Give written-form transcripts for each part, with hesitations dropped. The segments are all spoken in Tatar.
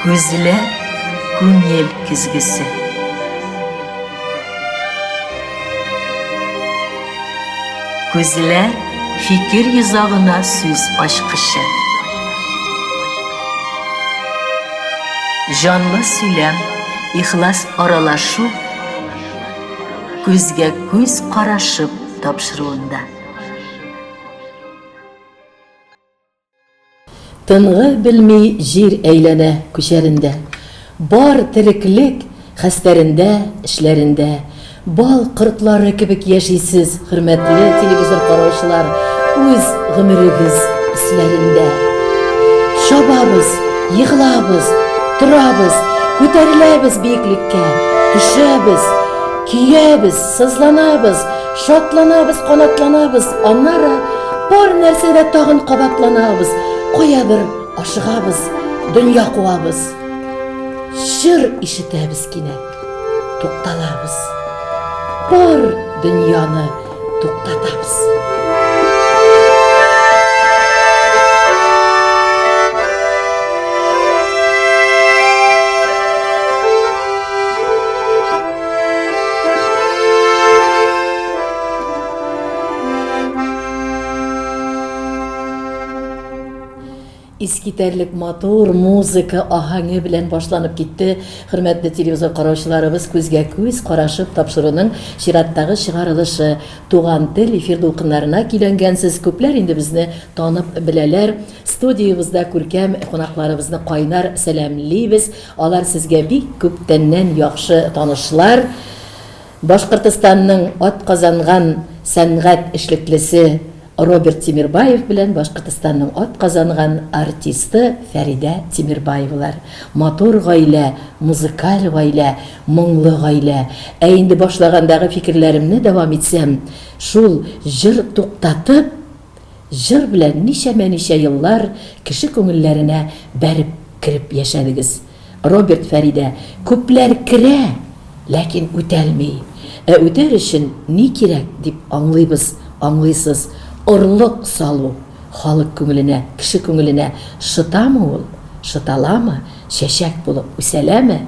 Күзләр күңел көзгесе. Күзләр фикер йозагына сүз ачкычы. Җанлы сөйләм, ихлас аралашу күзгә күз карашып тапшыруында. Тынгы белми җир әйләнә күчәрендә. Бар тереклек хәстәрендә, эшләрендә. Бал кортлары кебек яшисез, хөрмәтле телевизор караучылар, үз гомерегез өсләрендә. Чабабыз, егылабыз, торабыз, күтәреләбез биеклеккә, төшәбез, көябез, сызланабыз, Шатланабыз, канатланабыз, аннары бар нәрсәдә тагын кабатланабыз, каядыр ашыгабыз, дөнья куабыз. Җыр ишетәбез кинәт, тукталабыз. Бар дөньяны туктатабыз. Искитәрлек матур музыка аһәңе белән башланып китте. Хөрмәтле телевизор караучыларыбыз, күзгә күз карашып тапшыруның чираттагы чыгарылышы Туган тел эфир дулкыннарына көйләнгәнсез. Күпләр инде безне танып беләләр. Студиябездә күркәм кунакларыбызны кайнар сәламлибез. Алар сезгә бик күптәннән яхшы танышлар. Башкортостанның атказанган сәнгать эшлеклесе Роберт Тимербаев белән Башкортостанның атказанган артисты Фәридә Тимербаевалар. Матур гаилә, музыкаль гаилә, моңлы гаилә. Ә инде башлагандагы фикерләремне дәвам итсәм, шул җыр туктатып, Җыр белән ничәмә-ничә еллар кеше күңелләренә бәреп кереп яшәдегез. Роберт, Фәридә, күпләр керә, ләкин үтәлми. Ә үтәр өчен ни кирәк, дип аңлыйбыз, аңлыйсыз, орлык салу халык күңеленә, кеше күңеленә шытамы ул, шыталамы, чәчәк булып үсәләме?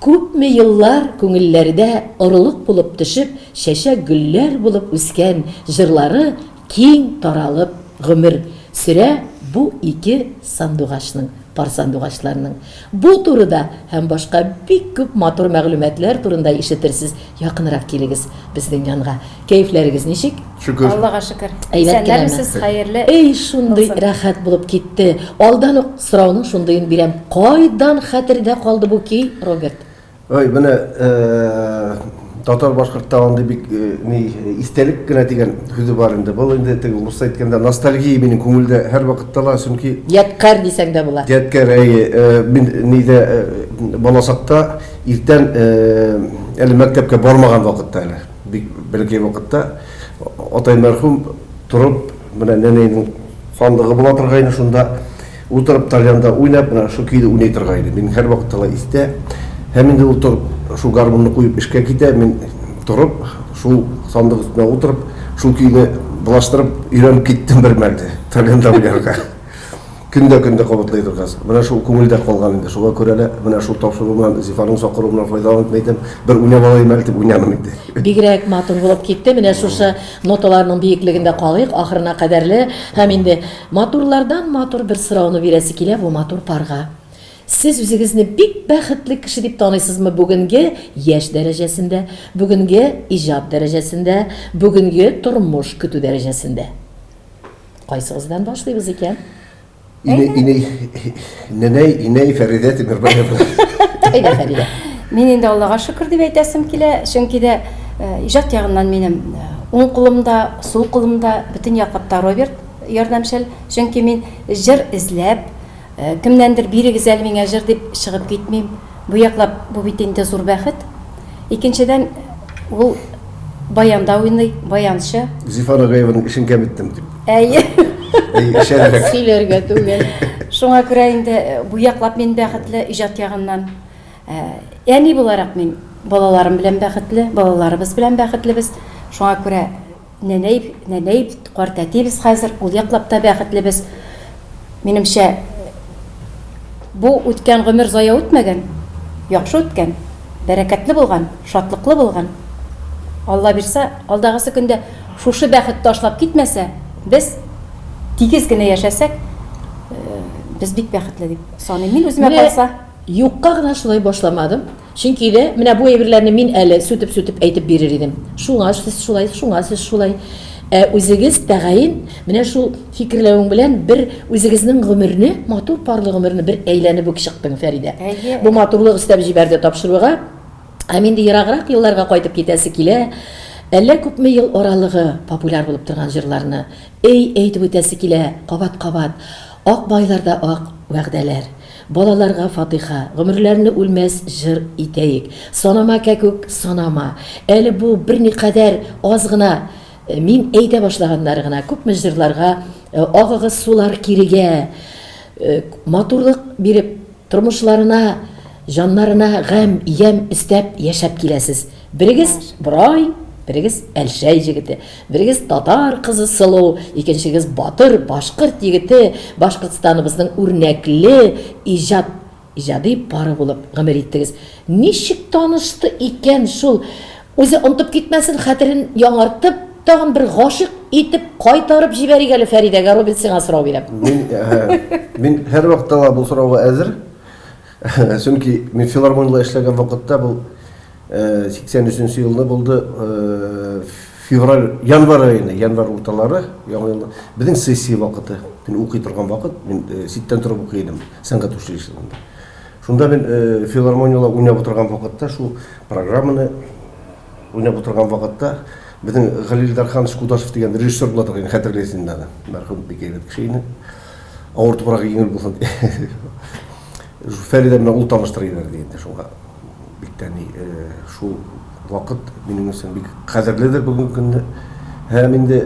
Күпме еллар күңелләрдә орлык булып төшеп, чәчәк-гөлләр булып үскән җырлары Киң таралып гомер сөрә бу ике сандугачның, пар сандугачларның. Бу турыда һәм башка бик күп матур мәгълүматлар турында ишетерсез. Якынрак килегез безнең янга. Кәефләрегез ничек? Шөкер. Аллага шөкер. Әйбәт кенәме? Исәннәрмесез, хәерле Эй, шундый булсын. рәхәт булып китте. Алдан ук сорауның шундыен бирәм. Кайдан хәтердә калды бу көй, Роберт? Ой, менә татар-башкортта андый бик ни истәлек кенә дигән сүзе бар инде. Был инде теге урысча әйткәндә ностальгия минем күңелдә һәрвакытта ла, чөнки Ядкарь дисәң дә була. Ядкарь, әйе. Мин нидә балачакта иртән әле мәктәпкә бармаган вакытта әле, бик бәләкәй вакытта атай мәрхүм торып, менә нәнәйнең сандыгы була торгайны шунда. Утырып тальянда уйнап, менә шул көйне уйный торган иде. Минем һәрвакытта ла истә. Һәм инде ул торып, шул гармунны куеп эшкә китә, мин торып, шул сандык өстенә утырып, шул көйне былаштырып өйрәнеп киттем бер мәлдә, тальянда уйнарга. Көн дә көн дә кабатлый торгач. Менә шул күңелдә калган инде. Шуңа күрә лә менә шул тапшыру белән, Зифаның чакыруы белән файдаланып әйтәм, бер уйнап алыйм әле дип уйнадым инде. Бигрәк матур булып китте. Менә шушы ноталарның биеклегендә калыйк ахырына кадәрле. Һәм инде Матурлардан матур бер сорауны бирәсе килә бу матур парга. Сез үзегезне бик бәхетле кеше дип таныйсызмы бүгенге яшь дәрәҗәсендә, бүгенге иҗат дәрәҗәсендә, бүгенге тормыш көтү дәрәҗәсендә? Кайсыгыздан башлыйбыз икән? Инәй, инәй, нәнәй, инәй Фәридә Тимербаева. Әйдә, Фәридә. Мин инде Аллага шөкер дип әйтәсем килә, чөнки дә иҗат ягыннан минем уң кулымда, сул кулымда, бөтен яклап та Роберт. Ярдәмчел, чөнки мин җыр эзләп, кемнәндер бирегез әле миңа җыр дип чыгып китмим. Бу яклап бу бит инде зур бәхет. Икенчедән, ул баянда уйный, баянчы. Зифа Нагаеваның эшен кәметтем дип. Әйе. Әйе, эшәлерәк. Сөйләргә түгел. Шуңа күрә инде бу яклап мин бәхетле иҗат ягыннан. Әни буларак мин балаларым белән бәхетле, балаларыбыз белән бәхетлебез. Шуңа күрә Нәнәй, нәнәй, картәтибез хәзер, ул яклап та бәхетлебез. Минемчә, Бу үткән гомер зая үтмәгән, яхшы үткән, бәрәкәтле булган, шатлыклы булган. Алла бирса, алдагысы көндә шушы бәхет ташлап китмәсә, без тигез генә яшәсәк, без бик бәхетле дип саныйм. Мин үземә калса. Юкка гына шулай башламадым. Чөнки дә менә бу әйберләрне мин әле сүтеп-сүтеп әйтеп бирер идем. Шуңа сез шулай, шуңа сез шулай. Ә үзегез тәгаен менә шул фикерләвең белән бер үзегезнең гомерне, матур парлы гомерне бер әйләнеп үк чыктың, Фәридә. Әйе. Бу матурлык өстәп җибәрде тапшыруга. Һәм инде ераграк елларга кайтып китәсе килә. Әллә күпме ел аралыгы популяр булып торган җырларны, эй, әйтеп үтәсе килә, кабат-кабат. Ак байларда ак вәгъдәләр. Балаларга фатыйха, гомерләрне үлмәс җыр итәек. Санама, кәкүк, санама. Әле бу берникадәр аз гына, мин әйтә башлаганнары гына. Күпме җырларга агыгыз сулар кирегә, матурлык биреп, тормышларына, җаннарына гамь, ямь өстәп яшәп киләсез. Берегез Борай, берегез Әлшәй җегете, берегез татар кызы Сылу, икенчегез батыр башкорт егете, Башкортстаныбызның үрнәкле иҗат иҗади пары булып гомер иттегез. Ничек танышты икән шул? Үзе онытып китмәсен, хәтерен яңартып, тагын бер гашыйк итеп кайтарып җибәрик әле Фәридәгә. Роберт, сиңа сорау бирәм. Мин, мин һәрвакытта да бу сорауга әзер. Чөнки мин филармониядә эшләгән вакытта бу 83 нче елны булды, февраль, январь аенда, январь урталары, яңа елны. Безнең сессия вакыты, мин укый торган вакыт, мин читтән торып укый идем, сәнгать училищесында. Шунда мин филармониядә уйнап утырган вакытта, шул программаны уйнап утырган вакытта, безнең Галил Дарханович Кудашев дигән режиссер була торган, хәтерлисез инде аны, мәрхүм бик әйбәт кеше иде. Авыр туфрагы җиңел булсын. Фәридә белән ул таныштырып җибәрде инде шуңа. Бик тә ни, шул вакыт минем өчен бик кадерледер бүгенге көндә. Һәм инде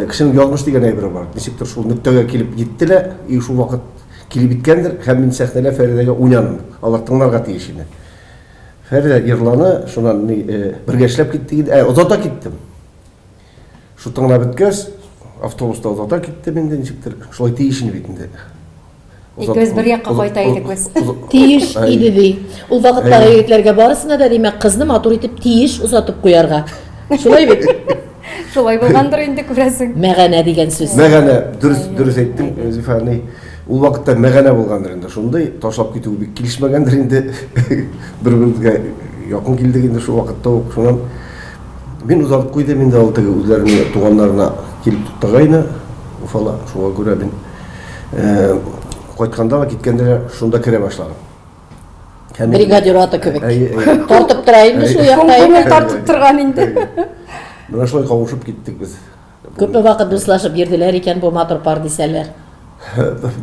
кешенең язмыш дигән әйбере бар. Ничектер шул нөктәгә килеп җитте лә, и шул вакыт килеп җиткәндер, һәм мин сәхнәдә Фәридәгә уйнадым. Алар тыңларга тиеш иде. Фәридә җырланы, шуннан ни, бергә эшләп киттек инде. Ә, озата киттем. Шул тыңлап беткәч, автобуста озата киттем инде, ничектер. Шулай тиеш иде бит инде. Икебез бер якка кайта идек без. Тиеш иде ди. Ул вакыттагы егетләргә барысына да, димәк, кызны матур итеп тиеш озатып куярга. Шулай бит? Шулай булгандыр инде, күрәсең. Мәгәнә дигән сүз. Мәгәнә, дөрес, дөрес әйттең, Зифа, ни. Ул вакытта мәгәнә булгандыр инде шундый, ташлап китү бик килешмәгәндер инде. Бер-беребезгә якын килдек инде шул вакытта ук. Шуннан мин озатып куйдым инде, ул теге үзләренең туганнарына килеп туктагайны Уфала. Шуңа күрә мин Кайтканда да, киткәндә дә шунда керә башладым. Һәм Бригадир аты кебек. Тартып тора инде шул якта. Күңел тартып торган инде. Менә шулай кавышып киттек без. Күпме вакыт дуслашып йөрделәр икән бу матур пар дисәләр?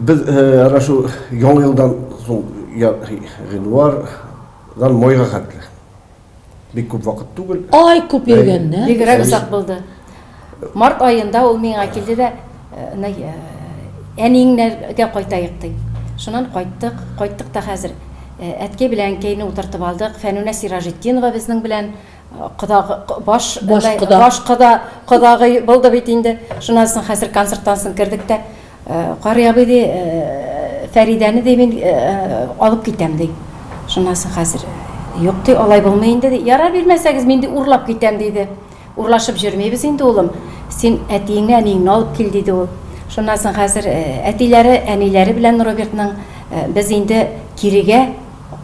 Без әнә шул Яңа елдан соң гыйнвардан майга хәтле. Бик күп вакыт түгел. Ай, күп йөргәннәр. Бигрәк озак булды. Март аенда ул миңа килде дә, әниеңнәргә кайтаек, ди. Шуннан кайттык, кайттык та хәзер әткәй белән әнкәйне утыртып алдык. Фәнүнә Сираҗетдинова безнең белән кода, баш, баш кода, баш кода, кодагый булды бит инде. Шуннан соң хәзер концерттан соң кердек тә, Карый абый, ди, Фәридәне, ди, мин алып китәм, ди. Шуннан соң хәзер, юк, ди, алай булмый инде, ди. Ярар, бирмәсәгез, мин, ди, урлап китәм, диде. Урлашып йөрмибез инде, улым. Син әтиеңне, әниеңне алып кил, диде ул. Шуннан соң хәзер әтиләре, әниләре белән Робертның без инде кирегә,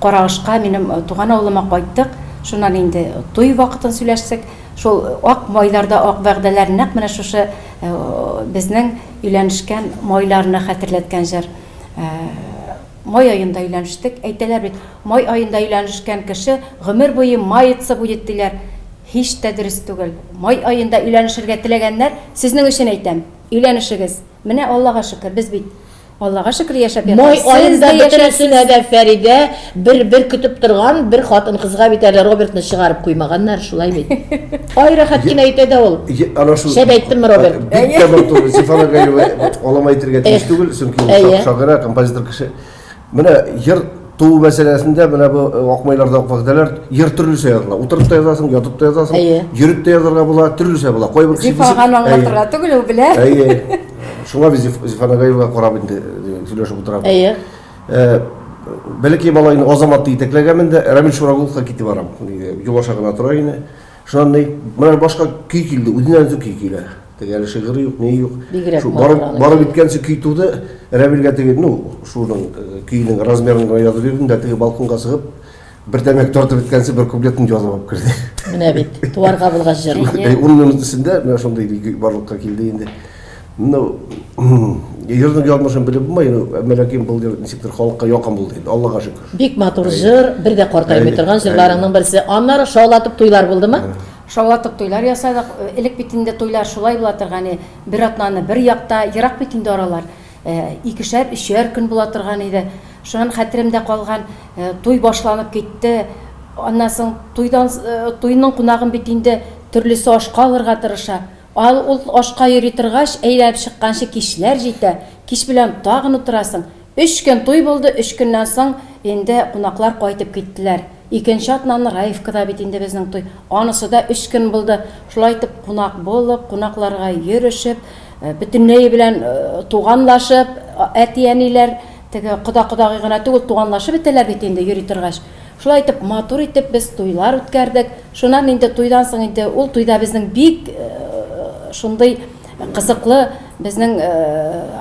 Карагышка, минем туган авылыма кайттык. Шуннан инде туй вакытын сөйләштек. Шул ак майларда ак вәгъдәләр нәкъ менә шушы безнең өйләнешкән майларны хәтерләткән җыр. Май аенда өйләнештек. Әйтәләр бит, май аенда өйләнешкән кеше гомер буе мается будет диләр. Һич тә дөрес түгел. Май аенда өйләнешергә теләгәннәр, сезнең өчен әйтәм, өйләнешегез. Менә Аллага шөкер, без бит Аллага шөкер яшәп ятабыз. Май аенда бөтенесенә дә Фәридә бер-бер көтеп торган бер хатын-кызга бит әле Робертны чыгарып куймаганнар, шулай бит. Ай, рәхәт кенә әйтә дә ул. Шәп әйттемме, Роберт? Бик тә матур. Зифа Нагаева алама әйтергә тиеш түгел, чөнки ул шагыйрә, композитор кеше. Менә йыр туу мәсьәләсендә менә бу Акмайларда ак вәгъдәләр йыр төрлечә языла. Утырып та язасың, ятып та язасың, йөреп тә язарга була, төрлечә була. Кайбер кеше Зифага аны аңлатырга түгел, ул белә. Әйе. Шуңа без Зифа Нагаевага карап инде сөйләшеп утырабыз. Әйе. Бәләкәй малайны Азаматны итәкләгәнмен дә, Рамил Шурагуловка китеп барам. Юл аша гына тора ине. Шуннан ни, менә башка көй килде, үзеннән үзе көй килә. Теге әле шигыре юк, ни юк. Бигрәк Шул барып, барып иткәнче көй туды. Рәмилгә теге, ну, шуның э, көйнең размерын гына язып бирдем дә, теге балконга чыгып, бер тәмәке тартып беткәнче бер куплетын язып алып керде. Менә бит, туарга булгач җыр. 10 минут эчендә менә шундый көй барлыкка килде инде. Ну, йырның язмышын белеп булмый, әмма ләкин был йыр ничектер халыкка якын булды инде, Аллага шөкер. Бик матур җыр, бер дә картаймый торган җырларыңның берсе. Аннары шаулатып туйлар булдымы? Шаулатып туйлар ясадык. Элек бит инде туйлар шулай була торган иде. Бер атнаны бер якта, ерак бит инде аралар. Икешәр, өчәр көн була торган иде. Шуннан хәтеремдә калган, туй башланып китте. Аннан соң туйдан, туйның кунагын бит инде төрлесе ашка алырга тырыша. Ал ул ашка йөри торгач, әйләнеп чыкканчы кичләр җитә, кич белән тагын утырасың. Өч көн туй булды, өч көннән соң инде кунаклар кайтып киттеләр. Икенче атнаны Раевкада бит инде безнең туй. Анысы да өч көн булды. Шулай итеп кунак булып, кунакларга йөрешеп, бөтенләе белән туганлашып, әти-әниләр, теге кода-кодагый гына түгел, туганлашып бетәләр бит инде йөри торгач. Шулай итеп матур итеп без туйлар үткәрдек. Шуннан инде туйдан соң инде ул туйда безнең бик шундый кызыклы безнең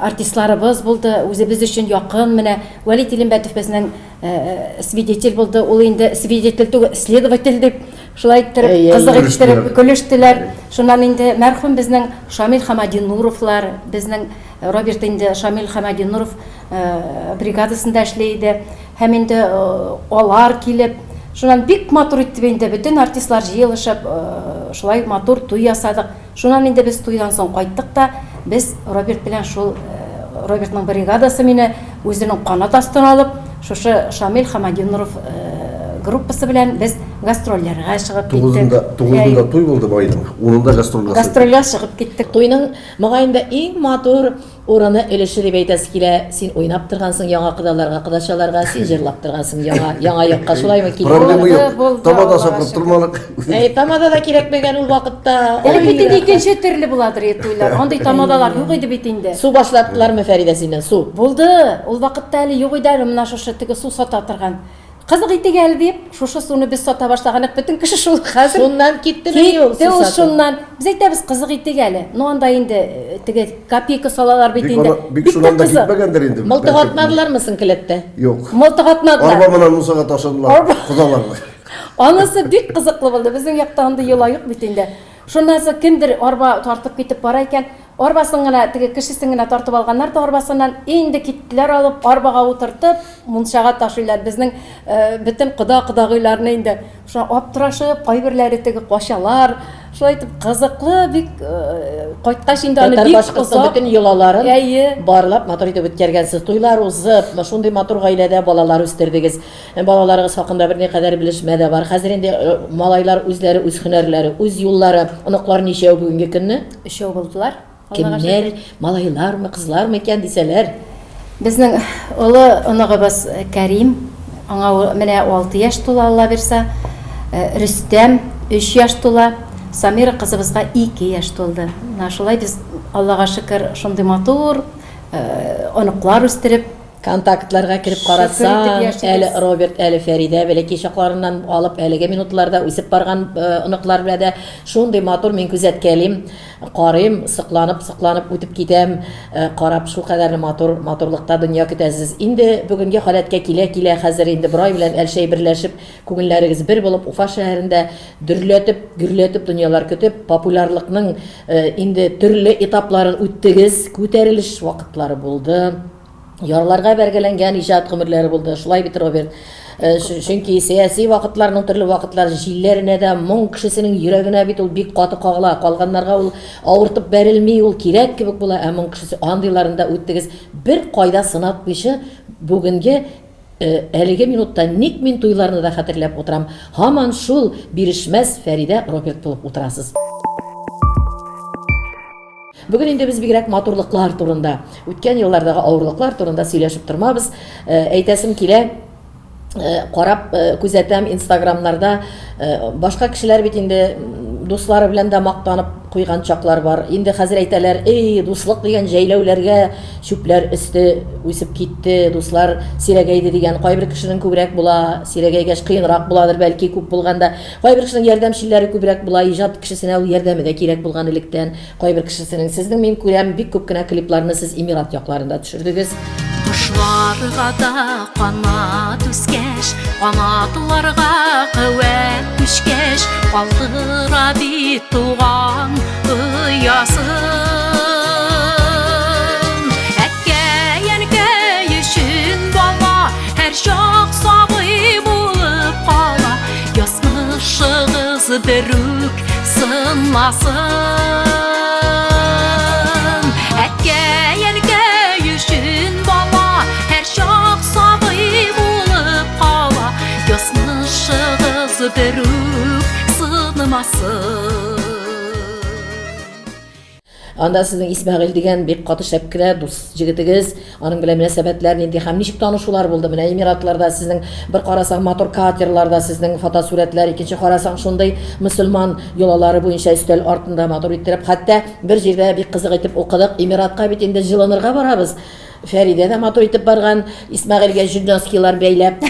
артистларыбыз булды, үзебез өчен якын менә Вәли Тилембәтов безнең свидетель булды. Ул инде свидетель түгел, следователь дип шулай иттереп, кызык иттереп көлештеләр. Шуннан инде мәрхүм безнең Шамил Хамадинуровлар, безнең Роберт инде Шамил Хамадинуров бригадасында эшли иде. Һәм инде алар килеп, шуннан бик матур итеп инде бөтен артистлар җыелышып, шулай матур туй ясадык. Шуннан инде без туйдан соң кайттык та, без Роберт белән шул Робертның бригадасы мине үзенең канат астына алып, шушы Шамил Хамадинуров группасы белән без гастрольләргә чыгып киттек. Тугызында, тугызында туй булды майның, унында гастрольгә. Гастрольгә чыгып киттек. Туйның мөгаен дә иң матур Урыны, өлеше дип әйтәсе килә. Син уйнап торгансың яңа кодаларга, кодачаларга, син җырлап торгансың яңа, яңа якка, шулаймы? Килеп Проблема юк. Тамада саклап тормадык. Әй, тамада да кирәкмәгән ул вакытта. Элек бит инде икенче төрле буладыр иде туйлар. Андый тамадалар юк иде бит инде. Су башлаттылармы, Фәридә, синнән, су? Булды. Ул вакытта әле юк иде әле менә шушы теге су сата торган. Кызык итик әле дип, шушы суны без сата башлаган идек, бөтен кеше шул хәзер. Шуннан киттемени ул су Китте ул шуннан. Без әйтәбез, кызык итик әле. Ну анда инде э, теге копейка салалар бит инде. Бик шуннан да китмәгәндер инде. Мылтык атмадылармы соң келәттә? Юк. Мылтык атмадылар. Арба менән Мусага ташыдылар, кодаларны. Анысы бик кызыклы булды. Безнең якта андый йола юк бит инде. Шуннан соң кемдер арба тартып китеп бара икән. Арбасын гына, теге кешесен генә тартып алганнар да арбасыннан, инде киттеләр алып, арбага утыртып, мунчага ташыйлар. Безнең бөтен кода-кодагыйларны инде. Шуңа аптырашып, кайберләре теге качалар. Шулай итеп, кызыклы бик кайткач инде аны бик озак. Бөтен йолаларын барлап, матур итеп үткәргәнсез. Туйлар узып, шундый матур гаиләдә балалар үстердегез. Балаларыгыз хакында берникадәр белешмә дә бар. Хәзер инде малайлар үзләре үз һөнәрләре, үз юллары. Оныклар ничәү бүгенге көнне? Өчәү булдылар. Кемнәр, малайлармы, кызлармы икән дисәләр? Безнең олы оныгыбыз Кәрим, аңа менә 6 яшь тула, Алла бирса. Рөстәм 3 яшь тула. Самира кызыбызга 2 яшь тулды. Менә шулай без, Аллага шөкер, шундый матур оныклар үстереп, Контактларга кереп карасаң, әле Роберт, әле Фәридә бәләкәй чакларыннан алып әлеге минутларда үсеп барган оныклар белән дә шундый матур мин күзәткәлим, карыйм, сокланып, сокланып үтеп китәм, карап шулкадәрле матур, матурлыкта дөнья көтәсез. Инде бүгенге халәткә килә-килә хәзер инде Борай белән Әлшәй берләшеп, күңелләрегез бер булып Уфа шәһәрендә дөрләтеп, гөрләтеп дөньялар көтеп, популярлыкның инде төрле этапларын үттегез, күтәрелеш вакытлары булды. Ярларга бәргәләнгән иҗат гомерләре булды. Шулай бит, Роберт? Э, чөнки сәяси вакытларның төрле вакытлар җилләренә дә, моң кешесенең йөрәгенә бит ул бик каты кагыла. Калганнарга ул авыртып бәрелми, ул кирәк кебек була, ә моң кешесе андыйларын да үттегез. Бер кайда сынатмыйча бүгенге э, әлеге минутта ник мин туйларны да хәтерләп утырам. Һаман шул бирешмәс Фәридә Роберт булып утырасыз. Бүген инде без бигрәк матурлыклар турында, үткән еллардагы авырлыклар турында сөйләшеп тормабыз. Э, әйтәсем килә, э, карап э, күзәтәм инстаграмнарда башка кешеләр бит инде дуслары белән дә мактанып куйган чаклар бар. Инде хәзер әйтәләр, эй, дуслык дигән җәйләүләргә чүпләр өсте үсеп китте, дуслар сирәгәйде дигән. Кайбер кешенең күбрәк була, сирәгәйгәч кыенрак буладыр, бәлки күп булганда. Кайбер кешенең ярдәмчелләре күбрәк була, иҗат кешесенә ул ярдәме дә кирәк булган электән. Кайбер кешесенең. Сезнең мин күрәм, бик күп кенә клипларны сез Эмират якларында төшердегез. Кошларга да канат үскәч, канатларга куәт күчкәч, калдыра бит туган оясын. Әткәй-әнкәй өчен бала һәрчак сабый булып кала, язмышыгыз берүк Сынмасын. Әткәй, әнкәй өчен бала һәрчак сабый булып кала. Язмышыгыз берүк сынмасын. Анда сезнең Исмәгыйль дигән бик каты шәп кенә дус җегетегез, аның белән мөнәсәбәтләр нинди һәм ничек танышулар булды? Менә Эмиратларда сезнең бер карасаң матур катерларда сезнең фотосурәтләр, икенче карасаң шундый мөселман йолалары буенча өстәл артында матур иттереп, хәтта бер җирдә бик кызык итеп укыдык, Эмиратка бит инде җылынырга барабыз. Фәридә дә матур итеп барган, Исмәгыйльгә җөн носкилар бәйләп,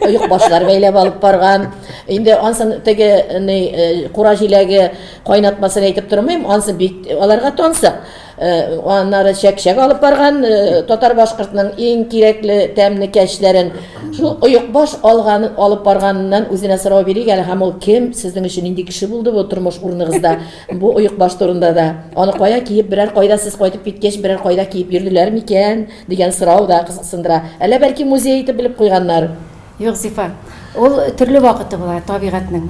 оекбашлар бәйләп алып барган. Инде ансын теге ни э, кура җиләге кайнатмасын әйтеп тормыйм, ансы бик аларга тансык. Э, аннары чәк-чәк алып барган э, татар-башкортның иң кирәкле тәмле кәчләрен. Шул оекбаш алган, алып барганыннан үзенә сорау бирик әле, һәм ул кем, сезнең өчен нинди кеше булды бу тормыш урыныгызда? Бу оекбаш турында да. Аны кая киеп, берәр кайда сез кайтып киткәч, берәр кайда киеп йөрделәр микән дигән сорау да кызыксындыра. Әллә бәлки музей итеп белеп куйганнар? Юк, Зифа. Ул төрле вакыты була табигатьнең.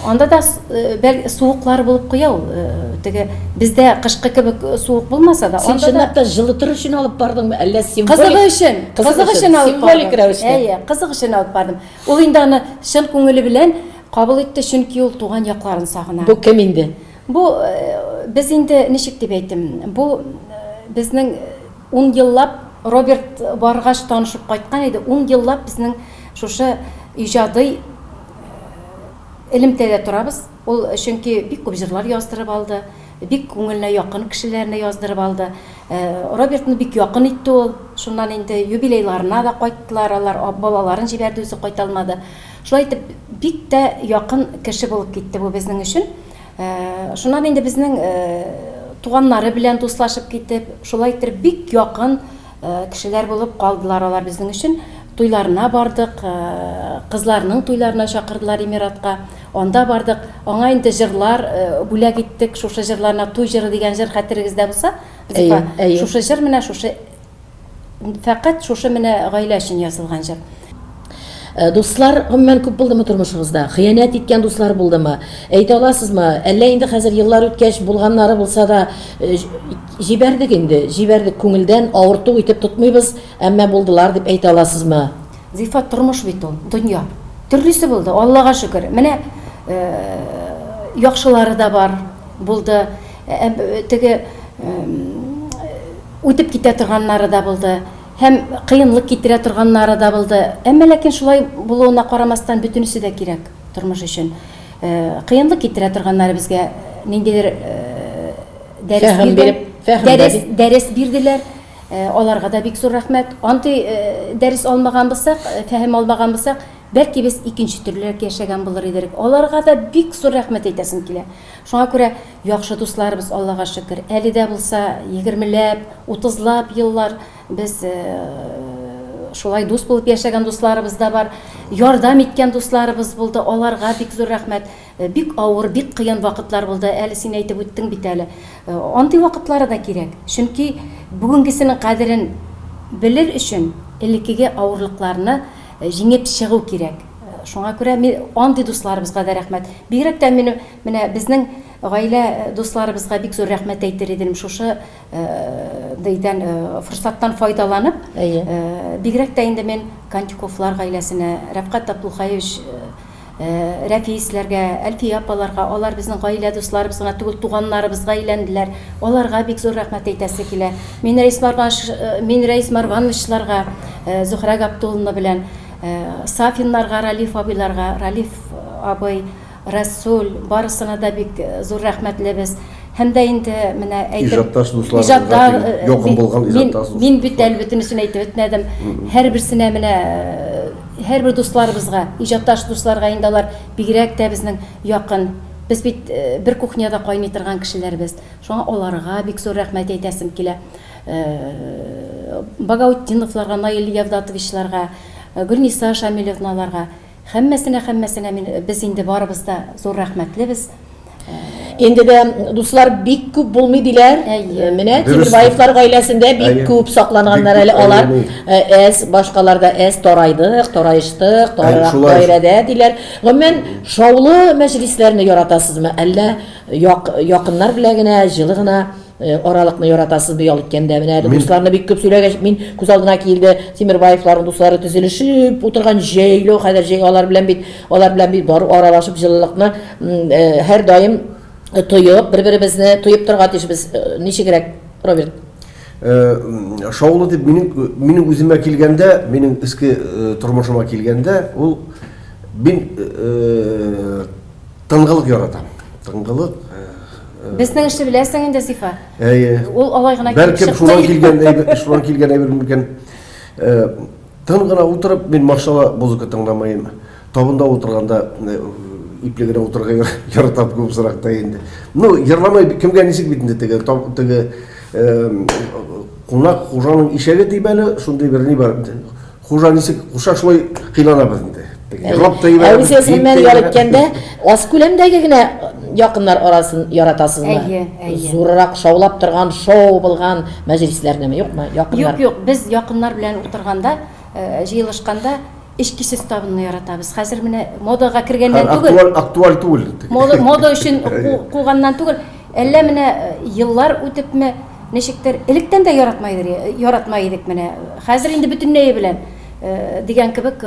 Анда да э, бәл суыклар булып куя ул. Э, теге бездә кышкы кебек суык булмаса да, Син чынлап та җылытыр өчен алып бардың, әллә символик? Кызыгы өчен, кызык өчен алып бардым. Символик рәвештә. Әйе, кызык өчен алып бардым. Ул инде аны чын күңеле белән Кабул итте, чөнки ул туган якларын сагына. Бу кем инде? Бу без инде ничек дип әйтим, бу безнең ун еллап Роберт баргач танышып кайткан иде, ун еллап безнең шушы иҗади элемтәдә торабыз. Ул чөнки бик күп җырлар яздырып алды, бик күңеленә якын кешеләрне яздырып алды. Робертны бик якын итте ул. Шуннан инде юбилейларына да кайттылар алар, балаларын җибәрде, үзе кайта алмады. Шулай итеп, бик тә якын кеше булып китте бу безнең өчен. Шуннан инде безнең туганнары белән дуслашып китеп, шулай иттереп бик якын кешеләр булып калдылар алар безнең өчен. Туйларына бардык, кызларының туйларына чакырдылар Эмиратка. Анда бардык. Аңа инде җырлар бүләк иттек. Шушы җырларына Туй җыры дигән җыр хәтерегездә булса, Зифа, шушы җыр менә шушы Фәкать шушы менә гаилә өчен язылган җыр. Э, дуслар гомумән күп булдымы тормышыгызда? Хыянәт иткән дуслар булдымы? Әйтә аласызмы? Әллә инде хәзер еллар үткәч булганнары булса да э, җибәрдек инде, җибәрдек күңелдән авырту итеп тотмыйбыз, әмма булдылар дип әйтә аласызмы? Зифа, тормыш бит ул, дөнья. Төрлесе булды, Аллага шөкер. Менә э, яхшылары да бар, булды. Теге Үтеп китә торганнары да булды һәм кыенлык китерә торганнары да булды. Әмма ләкин шулай булуына карамастан, бөтенесе дә кирәк тормыш өчен. Кыенлык китерә торганнары безгә ниндидер дәрес бирде, дәрес, дәрес бирделәр. Аларга да бик зур рәхмәт. Андый дәрес алмаган булсак, фәһем алмаган булсак, бәлки без икенче төрлерәк яшәгән булыр идек. Аларга да бик зур рәхмәт әйтәсем килә. Шуңа күрә Яхшы дусларыбыз, Аллага шөкер. Әле дә булса егермеләп, утызлап еллар без шулай дус булып яшәгән дусларыбыз да бар. Ярдәм иткән дусларыбыз булды, аларга бик зур рәхмәт. Бик авыр, бик кыен вакытлар булды, әле син әйтеп үттең бит әле. Андый вакытлары да кирәк. Чөнки бүгенгесенең кадерен белер өчен элеккеге авырлыкларны җиңеп чыгу кирәк. Шуңа күрә мин андый дусларыбызга да рәхмәт. Бигрәк тә минем Менә безнең гаилә дусларыбызга бик зур рәхмәт әйтер идем шушы дидән форсаттан файдаланып. Бигрәк тә инде мин Кантюковлар гаиләсенә, Рәфкать Абдулхаевич Рәфисләргә, Әлфия апаларга, алар безнең гаилә дусларыбыз гына түгел, туганнарыбызга әйләнделәр. Аларга бик зур рәхмәт әйтәсе килә. Мин Рәис Марваш, мин Рәис Марвановичларга, Зөһрә Габдулловна белән, Сафиннарга, Ралиф абыйларга, Ралиф абый, Расул, барысына да бик зур рәхмәтлебез. Һәм дә инде менә әйтеп Иҗатташ дусларыбызга якын булган иҗатташ дуслар. Мин бит әле бөтенесен әйтеп бетмәдем. Һәрберсенә менә һәрбер дусларыбызга, иҗатташ дусларга инде алар бигрәк тә безнең якын. Без бит бер кухняда кайный торган кешеләрбез. Шуңа аларга бик зур рәхмәт әйтәсем килә. Багаутдиновларга, Наил Явдатовичларга, Гөлниса Шамилевналарга. Һәммәсенә, һәммәсенә мин, без инде барыбыз да зур рәхмәтлебез. Инде дә дуслар бик күп булмый диләр. Әйе. Менә Дөрес. Тимербаевлар гаиләсендә бик Әйе. күп сакланганнар Бик әле күп, алар. әйе. Әз, башкаларда әз тарайдык, тараештык, Әйе, тарырак шулай. даирәдә диләр. Гомумән, шаулы мәҗлесләрне яратасызмы? Әллә як, якыннар белән генә, җылы гына Аралыкны яратасызмы ял иткәндә? Менә әле дусларны бик күп сөйләгәч, мин күз алдына килде, Тимербаевларның дуслары төзелешеп утырган җәйләү, хәзер җәй алар белән бит, алар белән бит бар аралашып җылылыкны һәрдаим тоеп, бер-беребезне тоеп торырга тиешбез. Ничегрәк, Роберт? Шаулы дип минем минем үземә килгәндә, минем иске тормышыма килгәндә, ул мин тынгылык яратам. Тынгылык. Безнең эшне беләсең инде, Зифа. Әйе. Ул алай гына килеп Бәлкем шуннан килгән әйбер, шуннан килгән әйбер микән? Тын гына утырып, мин машинада музыка тыңламыйм. Табында утырганда ипле генә утырырга яратам күп очракта инде. Ну, йырламый кемгә ничек бит инде теге, теге кунак хуҗаның ишәге дип әле шундый бер ни бар. Хуҗа ничек куша, шулай кыйланабыз инде. Йырлап та җибәрәбез. Ә үзегез гомумән ял иткәндә аз күләмдәге генә якыннар арасын яратасызмы? Әйе, әйе. Зуррак шаулап торган, шоу булган мәҗлесләрнеме, юкмы? Якыннар. Юк, юк, без якыннар белән утырганда, җыелышканда эчкесез табынны яратабыз. Хәзер менә модага кергәннән түгел. Актуаль, актуаль түгел. Мода, мода өчен куганнан түгел. Әллә менә еллар үтепме, Ничектер, электән дә яратмай, яратмай идек менә. Хәзер инде бөтенләе белән дигән кебек,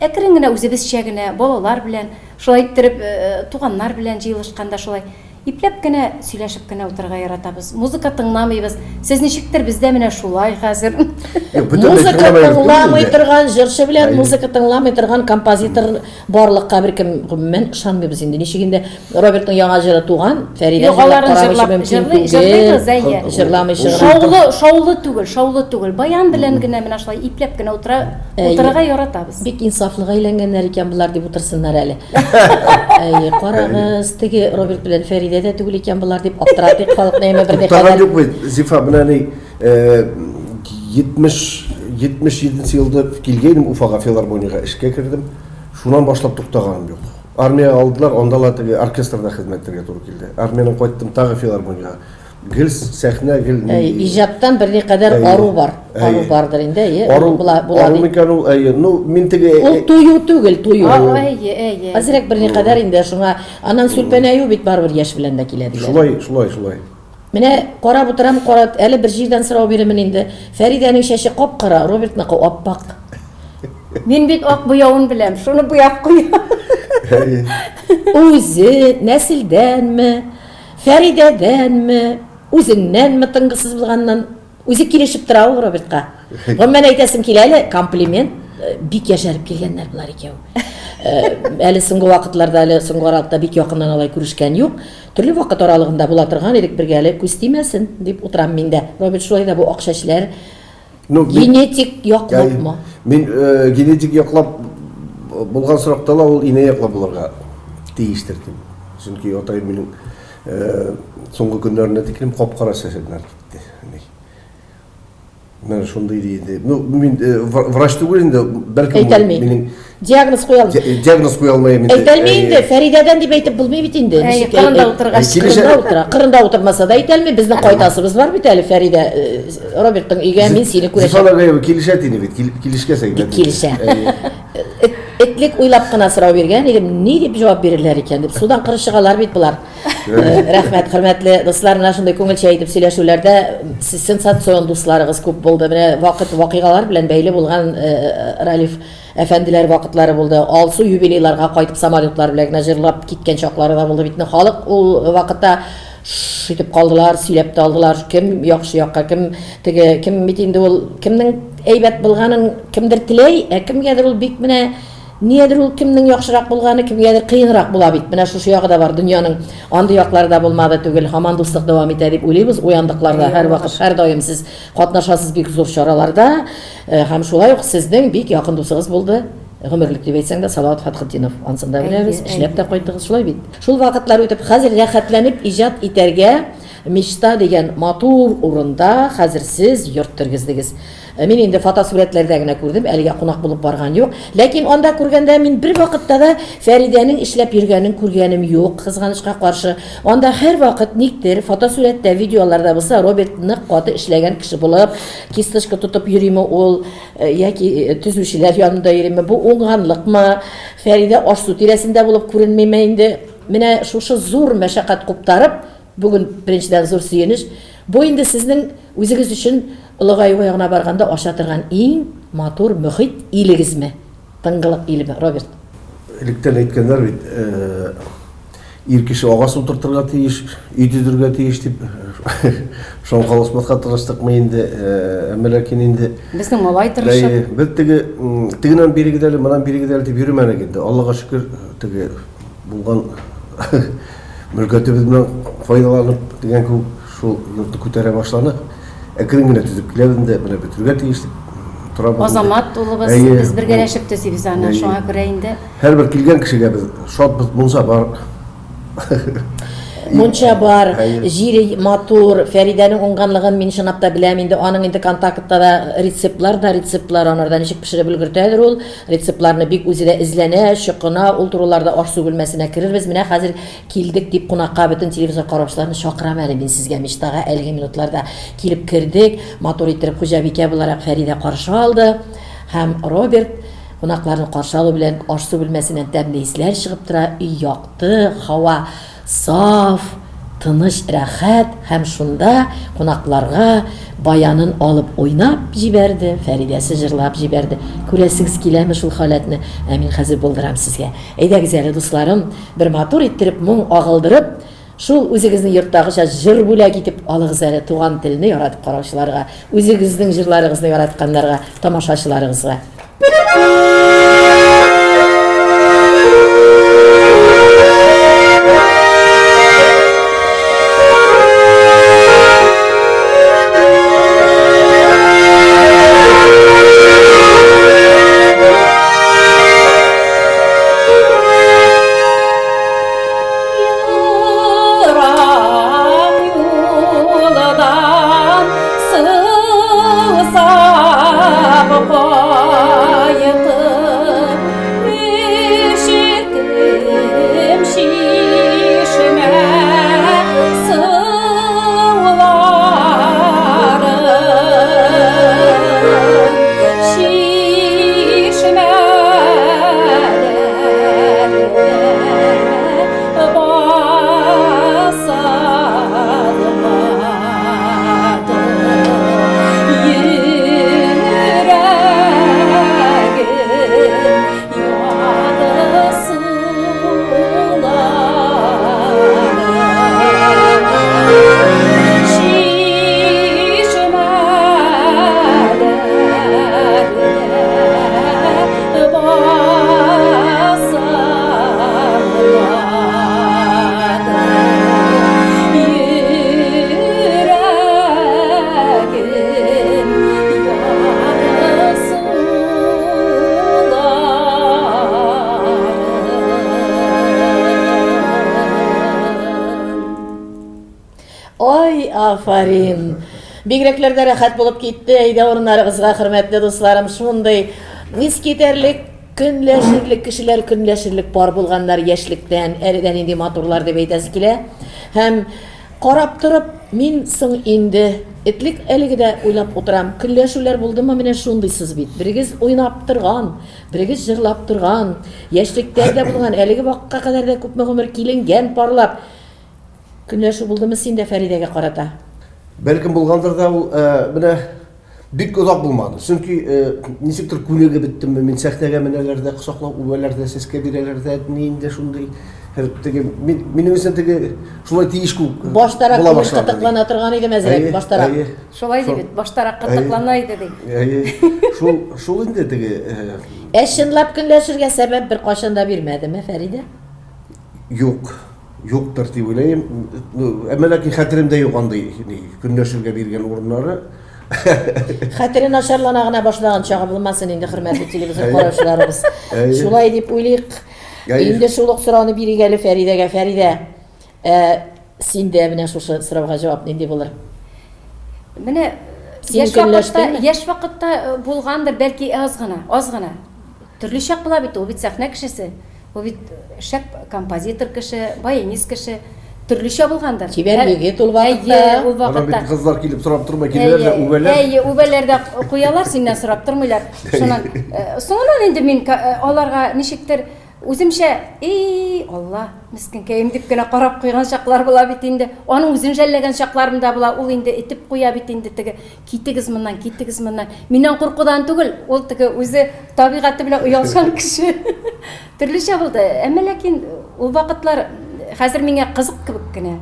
әкрен генә үзебезчә генә, балалар белән, шулай иттереп, туганнар белән җыелышканда шулай ипләп кенә, сөйләшеп кенә утырырга яратабыз. Музыка тыңламыйбыз. Сез ничектер, бездә менә шулай хәзер. Музыка тыңламый торган җырчы белән музыка тыңламый торган композитор Барлыкка беркем гомумән ышанмыйбыз инде. Ничек инде Робертның яңа җыры туган, Фәридә Юк, җырлап аларын карамыйча җырлап, мөмкин җырлый, түгел. җырлыйбыз, әйе. Җырламыйча гына. Шаулы, шаулы түгел, шаулы түгел. Баян белән генә менә шулай ипләп кенә утыра, Әйе. утырырга яратабыз. Бик инсафлыга әйләнгәннәр икән болар дип утырсыннар әле. Әйе, карагыз, теге Роберт белән Фәридә дә түгел икән болар дип аптыратыйк халыкны әмма Туктаган берникадәр. юк бит, Зифа, менә ни, 70 77 елда килгәйнем Уфага филармониягә эшкә кердем. Шуннан башлап туктаганым юк. Армиягә алдылар, анда ла теге оркестрда хезмәт итәргә туры килде. Армиядән кайттым тагы филармониягә. Гел сәхнә, гел ни. Әй, иҗаттан берникадәр ару бар. Ару бардыр инде, әйе. Ару була, була ару микән ул, әйе. Ну, мин теге Ул тую түгел, тую. Әйе, әйе. Әзрәк берникадәр инде шуңа. Аннан сүлпәнәю бит барыбер яшь белән дә килә диләр. Шулай, шулай, шулай. Менә карап утырам, кара, әле бер җирдән сорау бирермен инде. Фәридәнең чәче кап-кара, Робертныкы ап-ак. Мин бит ак буявын беләм, шуны буяп куям. Үзе нәселдәнме, Фәридәдәнме, үзеңнәнме тынгысыз булганнан? Үзе килешеп тора ул Робертка. Гомумән әйтәсем килә әле, комплимент, бик яшәреп килгәннәр болар икәү. Әле соңгы вакытларда, әле соңгы аралыкта бик якыннан алай күрешкән юк. Төрле вакыт аралыгында була торган идек бергә әле, күз тимәсен, дип утырам мин дә. Роберт шулай да бу ак чәчләр Ну, мин, генетик яклапмы? Мин генетик яклап булган срокта ла ул инә яклап булырга тиештер дим. Чөнки атаем минем соңгы көннәренә тиклем кап-кара чәчләр китте. Менә шундый ди инде. Ну, мин врач түгел инде, бәлкем Әйтәлмим. минем Диагноз куя алмыйм. Диагноз куя алмыйм инде. Әйтәлми инде, Фәридәдән дип әйтеп булмый бит инде. Әй, Ничек кырында әй- утыргач. Кырында утыра. Кырында утырмаса да әйтәлми, безнең кайтасыбыз бар бит әле, Фәридә. Робертның өйгә мин сине Зифа күрәчәк. Нагаева килешә тине бит, килешкәс әйбәт. Бик килешә. Этлек уйлап кына сорау биргән идем, ни дип җавап бирерләр икән дип. Судан коры чыгалар бит болар. Рәхмәт, хөрмәтле дуслар, менә шундый күңелчә итеп сөйләшүләрдә сенсацион дусларыгыз күп булды. Менә вакыт вакыйгалар белән бәйле булган Ралиф әфәнделәр вакытлары булды. Алсу юбилейларга кайтып самолетлар белән генә җырлап киткән чаклары да булды бит. Халык ул вакытта шш итеп калдылар, сөйләп тә алдылар. Кем яхшы якка, кем теге, кем бит инде ул кемнең әйбәт булганын кемдер теләй, ә кемгәдер ул бик менә Ниядер ул кемнең яхшырак булганы, кемгәдер кыенрак була бит. Менә шушы ягы да бар дөньяның. Андый яклары да булмады түгел. Һаман дуслык дәвам итә дип уйлыйбыз. Уяндыкларда һәрвакыт, һәрдаим сез катнашасыз бик зур чараларда. Һәм шулай ук сезнең бик якын дусыгыз булды. Гомерлек дип әйтсәң дә, Салават Фәтхетдинов. Ансын да беләбез, эшләп тә кайттыгыз, шулай бит? Шул вакытлар үтеп, хәзер рәхәтләнеп иҗат итәргә Мечта дигән матур урында хәзер сез йорт тергездегез. Мин инде фотосурәтләрдә генә күрдем, әлегә кунак булып барган юк. Ләкин анда күргәндә мин бервакытта да Фәридәнең эшләп йөргәнен күргәнем юк, кызганычка каршы. Анда һәрвакыт никтер фотосурәттә, видеоларда булса, Роберт нык каты эшләгән кеше булып, кисточка тотып йөриме ул, яки төзүчеләр янында йөриме, бу уңганлыкмы, Фәридә аш-су тирәсендә булып күренмиме инде? Менә шушы зур мәшәкать куптарып, бүген, беренчедән, зур сөенеч. Бу инде сезнең үзегез өчен олыгаю ягына барганда ача торган иң матур мөхит илегезме? Тынгылык илеме, Роберт? Электән әйткәннәр бит, ир кеше агач утыртырга тиеш, өй төзергә тиеш дип. Шаңкалышмаска тырыштыкмы инде, әмма ләкин инде. Безнең малай тырышып. Без теге, тегеннән бирегез әле, моннан бирегез әле дип йөрмәдек инде. Аллага шөкер, теге булган Мөлкәтебез белән файдаланып дигән кебек шул йортны күтәрә башладык. Әкрен генә төзеп киләбез инде, менә бетерергә тиеш дип торабыз. Азамат улыбыз, без бергәләшеп төзибез аны, шуңа күрә инде. Һәрбер килгән кешегә без шатбыз, мунча бар. Мунча бар, җире матур, Фәридәнең уңганлыгын мин чынлап та беләм инде, аның инде контактта да рецептлар да рецептлар, анарда ничек пешереп өлгертәдер ул. Рецептларны бик үзе дә эзләнә, чокына, ул турыларда аш-су бүлмәсенә керербез. Менә хәзер килдек дип кунакка бөтен телевизор караучыларны чакырам әле мин сезгә Мечтага әлеге минутларда килеп кердек. Матур иттереп хуҗабикә буларак Фәридә каршы алды. Һәм Роберт кунакларны каршы алу белән аш-су бүлмәсеннән тәмле исләр чыгып тора, өй якты, һава Саф, тыныч, рәхәт һәм шунда кунакларга баянын алып уйнап җибәрде, Фәридәсе җырлап җибәрде. Күрәсегез киләме шул халәтне? Ә мин хәзер булдырам сезгә. Әйдәгез әле, дусларым, бер матур иттереп моң агылдырып, шул үзегезнең йорттагыча җыр бүләк итеп алыгыз әле туган телне яратып караучыларга, үзегезнең җырларыгызны яратканнарга, тамашачыларыгызга. Ай, афарин! Бигрәкләр дә рәхәт булып китте. Әйдә урыннарыгызга, хөрмәтле дусларым, шундый искитәрлек көнләшерлек кешеләр, көнләшерлек пар булганнар яшьлектән, әле дә нинди матурлар дип әйтәсе килә. Һәм карап торып, мин соң инде этлек әлеге дә уйлап утырам. Көнләшүләр булдымы менә шундыйсыз бит. Берегез уйнап торган, берегез җырлап торган, яшьлектә дә булган, әлеге вакытка кадәр дә күпме гомер киленгән парлап. Көнләшү булдымы синдә Фәридәгә карата? Бәлкем булгандыр да ул, менә Бик озак булмады. Чөнки ничектер күнегеп беттемме, мин сәхнәгә менәләр дә, кочаклап үбәләр дә, сәскә бирәләр дә, ни инде шундый. Теге мин минем өчен теге шулай тиеш күк. Баштарак күңел кытыклана торган иде әзрәк, баштарак. Шулай ди бит, баштарак кытыклана иде ди. Әйе. Шул шул инде теге. Ә чынлап көнләшергә сәбәп беркайчан да бирмәдеме, Фәридә? Юк. Юктыр дип уйлыйм. Әмма ләкин хәтеремдә юк андый көнләшергә биргән урыннары. Хәтере начарлана гына башлаган чагы булмасын инде, хөрмәтле телевизор караучыларыбыз. Шулай дип уйлыйк. Инде шул ук сорауны бирик әле Фәридәгә. Фәридә, ә синдә менә шушы сорауга җавап нинди булыр? Менә яшь вакытта, яшь вакытта э, булгандыр, бәлки аз гына, аз гына. Төрле чак була бит, ул бит сәхнә кешесе. Ул бит шәп композитор кеше, баянист кеше. Төрлечә булгандыр. Чибәр егет ул вакытта. Әйе, ул вакытта. Ана бит кызлар килеп сорап тормый, киләләр дә үбәләр. Әйе, үбәләр дә куялар, синнән сорап тормыйлар. Шуннан э, соңыннан инде мин э, аларга ничектер үземчә, эй, Алла, мескенкәем дип кенә карап куйган чаклар була бит инде. Аның үзен жәлләгән чакларым да була. Ул инде этеп куя бит инде теге. Китегез моннан, китегез моннан. Миннән куркудан түгел, ул теге үзе табигате белән оялчан кеше. Төрлечә булды. Әмма ләкин ул вакытлар хәзер миңа кызык кебек кенә.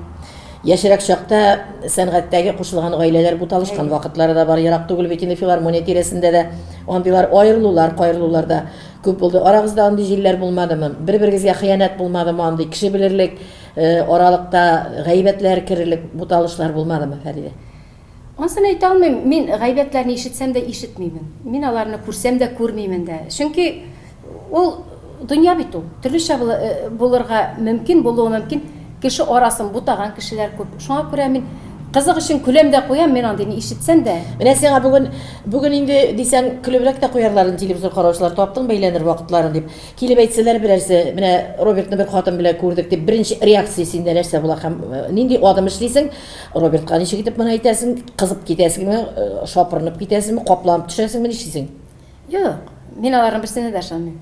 Яшьрәк чакта сәнгатьтәге кушылган гаиләләр буталышкан вакытлары да бар. Ерак түгел бит инде филармония тирәсендә дә андыйлар аерылулар, каерылулар да күп булды. Арагызда андый җилләр булмадымы? Бер-берегезгә хыянәт булмадымы андый кеше белерлек, э, аралыкта гайбәтләр керерлек буталышлар булмадымы, Фәридә? Ансын әйтә алмыйм, мин гайбәтләрне ишетсәм дә ишетмимен. Мин аларны күрсәм дә күрмимен дә. Чөнки ул дөнья бит ул. Төрлечә э, булырга мөмкин, булуы мөмкин. Кеше арасын бутаган кешеләр күп. Шуңа күрә мин кызык өчен көләм дә куям, мин андыйны ишетсәм дә. Менә сиңа бүген, бүген инде дисәң, көлебрәк тә куярлар инде телевизор караучылар, таптың бәйләнер вакытларын дип. Килеп әйтсәләр берәрсе, менә Робертны бер хатын белән күрдек дип, беренче реакция синдә нәрсә була һәм э, нинди адым эшлисең? Робертка ничек итеп моны әйтәсең? Кызып китәсеңме, э, шапырынып китәсеңме, капланып төшәсеңме, нишлисең? Юк, мин аларның берсенә дә ышанмыйм.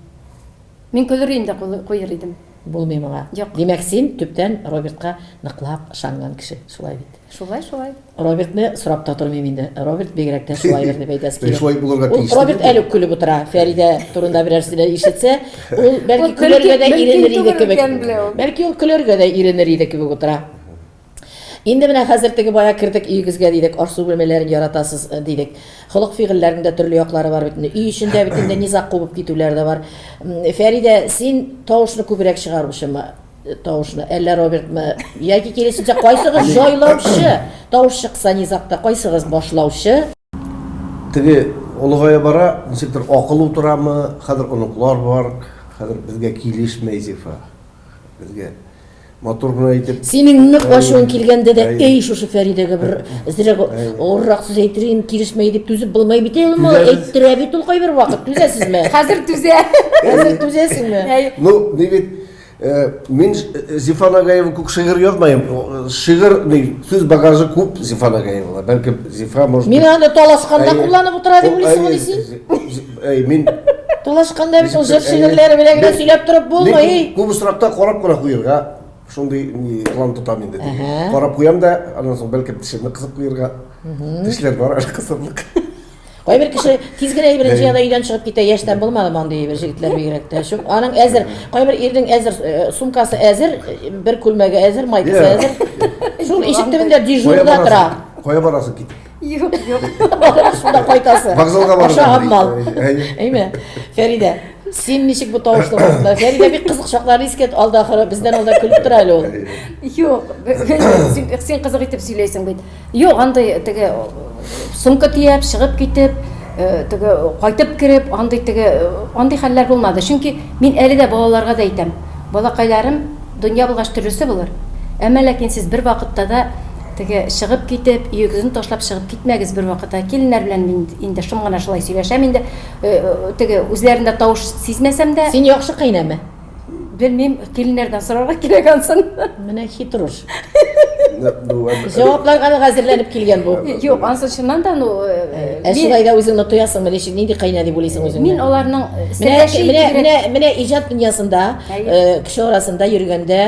Мин көлер идем дә куер идем. Булмый моңа. Юк. Димәк, син төптән Робертка ныклап ышанган кеше, шулай бит? Шулай, шулай. Робертны сорап та тормыйм инде. Роберт бигрәк тә шулайдыр дип әйтәсе килә. Шулай булырга тиеш. Ул Роберт әле үк көлеп утыра. Фәридә турында берәрсе дә ишетсә, ул бәлки көләргә дә иренер иде кебек. Бәлки ул көләргә дә иренер иде кебек утыра. Инде менә хәзер теге бая кердек өегезгә дидек, аш-су бүлмәләрен яратасыз э, дидек. Холык-фигыльләрнең дә төрле яклары бар бит инде. Өй эчендә бит инде низаг кубып китүләр дә бар. Фәридә, син тавышны күбрәк чыгаручымы? Э, тавышны, әллә Робертмы? Яки киресенчә, кайсыгыз җайлаучы? Тавыш чыкса низагта, кайсыгыз башлаучы? Теге олыгая бара, ничектер акыл утырамы, хәзер оныклар бар, хәзер безгә килешмәй Зифа. Безгә Матур гына итеп. Синең нык ачуың килгәндә дә, эй, шушы Фәридәгә бер әзрәк авыррак сүз әйтерим, килешмәй дип түзеп булмый бит ул, әйттерә бит ул кайбер вакыт, түзәсезме? Хәзер түзә. Хәзер түзәсеңме? Ну, ни бит, э, мин э, Зифа Нагаева күк шигырь язмыйм. Шигырь, ни, сүз багажы күп Зифа Нагаева. Бәлкем Зифа, может Мин аны талашканда кулланып утыра дип уйлыйсыңмыни син? Әй, мин Талашканда бит ул җыр шигырьләре белән генә сөйләп торып булмый. Күп очракта карап кына куерга шундый план тотам инде. Карап куям да, аннан соң бәлкем тешемне кысып куерга. Тешләр бар әле кысырлык. Кайбер кеше тиз генә беренче яда өйдән чыгып китә, яшьтән булмадымы андый әйбер җегетләр бигрәк тә. Чөнки аның әзер, кайбер ирнең әзер э, сумкасы әзер, бер күлмәге әзер, майкасы әзер. Шул ишек төбендә дежурда тора. Кая барасың китеп? Юк, юк. Шунда кайтасы. Вокзалга барырга. Ашаган мал. Әйме? Фәридә, син ничек бу тавышлы вакытлар? Фәридә бик кызык чакларны искә алды ахыры, бездән алда көлеп тора әле ул. Юк, син, син кызык итеп сөйләйсең бит. Юк, андый теге сумка төяп, чыгып китеп, э, теге кайтып кереп, андый теге андый хәлләр булмады. Чөнки мин әле дә балаларга да әйтәм. Балакайларым, дөнья булгач төрлесе булыр. Әмма ләкин сез бер вакытта да Теге чыгып китеп, өегезне ташлап чыгып китмәгез бервакытта. Киленнәр белән мин инде шым гына шулай сөйләшәм инде. Теге үзләрендә тавыш сизмәсәм дә. Син яхшы кайнәме? Белмим, киленнәрдән сорарга кирәк ансын. Менә хитруш. Җавапларга да әзерләнеп килгән бу. Юк, ансы чыннан да, ну, Ә шулай да үзеңне тоясыңмы, ничек, нинди кайнә дип уйлыйсың үзеңне? Мин аларның Менә менә менә менә иҗат дөньясында, кеше арасында йөргәндә,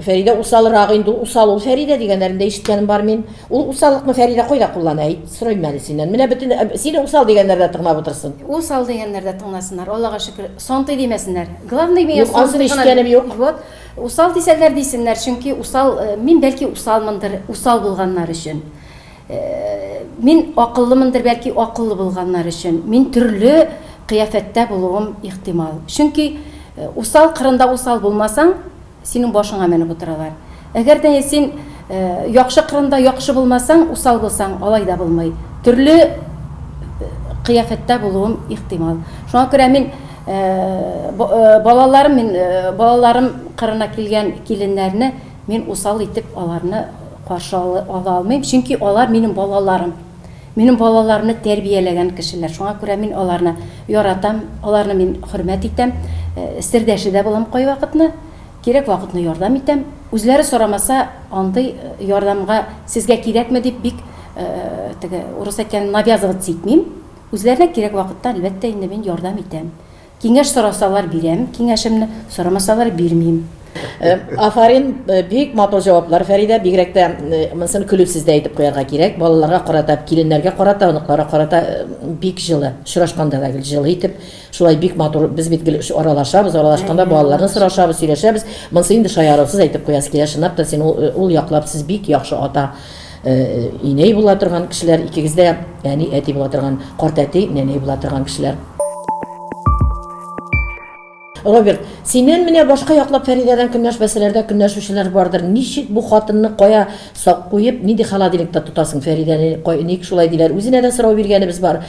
Фәридә усалрак инде, усал ул Фәридә дигәннәрен дә ишеткәнем бар мин. Ул усаллыкны Фәридә кайда куллана, әйт, сорыйм әле синнән. Менә бөтен сине усал дигәннәр дә тыңлап утырсын. Усал дигәннәр дә тыңласыннар, Аллага шөкер, сантый димәсеннәр. Главный миңа Юк, анысын ишеткәнем юк. Вот. Усал дисәләр дисеннәр, чөнки усал, мин бәлки усалмындыр, усал булганнар өчен. Мин акыллымындыр, бәлки акыллы булганнар өчен. Мин төрле кыяфәттә булуым ихтимал. Чөнки усал кырында усал булмасаң, синең башыңа менеп утыралар. Әгәр дә син яхшы кырында яхшы булмасаң, усал булсаң, алай да булмый. Төрле кыяфәттә булуым ихтимал. Шуңа күрә мин Балаларым мин балаларым кырына килгән киленнәрне мин усал итеп аларны каршы ала алмыйм, чөнки алар минем балаларым. Минем балаларымны тәрбияләгән кешеләр. Шуңа күрә мин аларны яратам, аларны мин хөрмәт итәм. Сердәше дә булам кайвакытны. Кирәк вакытны ярдәм итәм. Үзләре сорамаса, андый ярдәмгә сезгә кирәкме дип бик теге урыс әйткән навязываться итмим. Үзләренә кирәк вакытта, әлбәттә инде, мин ярдәм итәм. Киңәш сорасалар, бирәм киңәшемне, сорамасалар, бирмим. Афарин, бик матур җаваплар, Фәридә. Бигрәк тә монысын көлүсез дә әйтеп куярга кирәк. Балаларга карата, киленнәргә карата, оныкларга карата бик җылы. Очрашканда да гел җылы итеп, шулай бик матур. Без бит гел аралашабыз, аралашканда балаларны сорашабыз, сөйләшәбез. Монысы инде шаярусыз әйтеп куясы килә. Чынлап та син ул яклап сез бик яхшы ата. Инәй була торган кешеләр, икегез дә әни, әти була торган, карт әти, нәнәй була торган кешеләр. Роберт, синнән менә башка яклап Фәридәдән көнләшмәсәләр дә көнләшүчеләр бардыр. Ничек бу хатынны кая сак куеп, нинди холодильникта тотасың Фәридәне, ник шулай диләр? Үзенә дә сорау биргәнебез бар.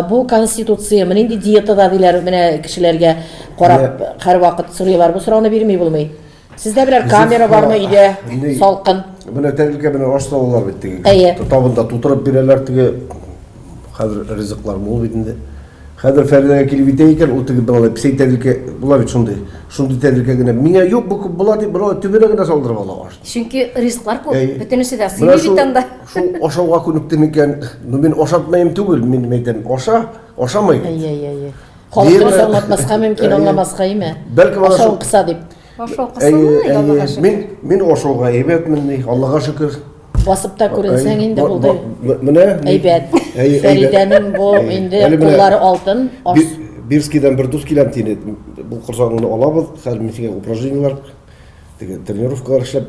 Бу конституцияме, нинди диетада диләр, менә кешеләргә карап һәрвакыт сорыйлар. Бу сорауны бирми булмый. Сездә берәр камера бармы өйдә? Салкын. Менә тәрилкә белән аш салалар бит теге. Әйе. Табында тутырып бирәләр теге. Хәзер ризыклар мул бит инде. Хәзер Фәридәгә килеп җитә икән, ул теге болай песәй тәрилкә була бит шундый. Шундый тәрилкә генә. Миңа юк, бу күп була дип, болай төбенә генә салдырып ала аш. Чөнки ризыклар күп, бөтенесе дә сыймый бит анда. Шул ашауга күнектем икән. Ну мин ашатмыйм түгел, мин әйтәм, аша, ашамый бит. Әйе, әйе, әйе. Халык дөрес аңлатмаска мөмкин, аңламаска, име? Бәлки Ашауын кыса дип. Ашау кысылмый, Аллага шөкер. Мин мин ашауга әйбәтмен, ни, Аллага шөкер. Басып та күренсәң инде булды. Менә әйбәт. Фәридәнең бу инде куллары алтын. Бирскийдан бер дус киләм тине. Бу корсагыңны алабыз, хәзер мин сиңа упражнениеләр теге тренировкалар эшләп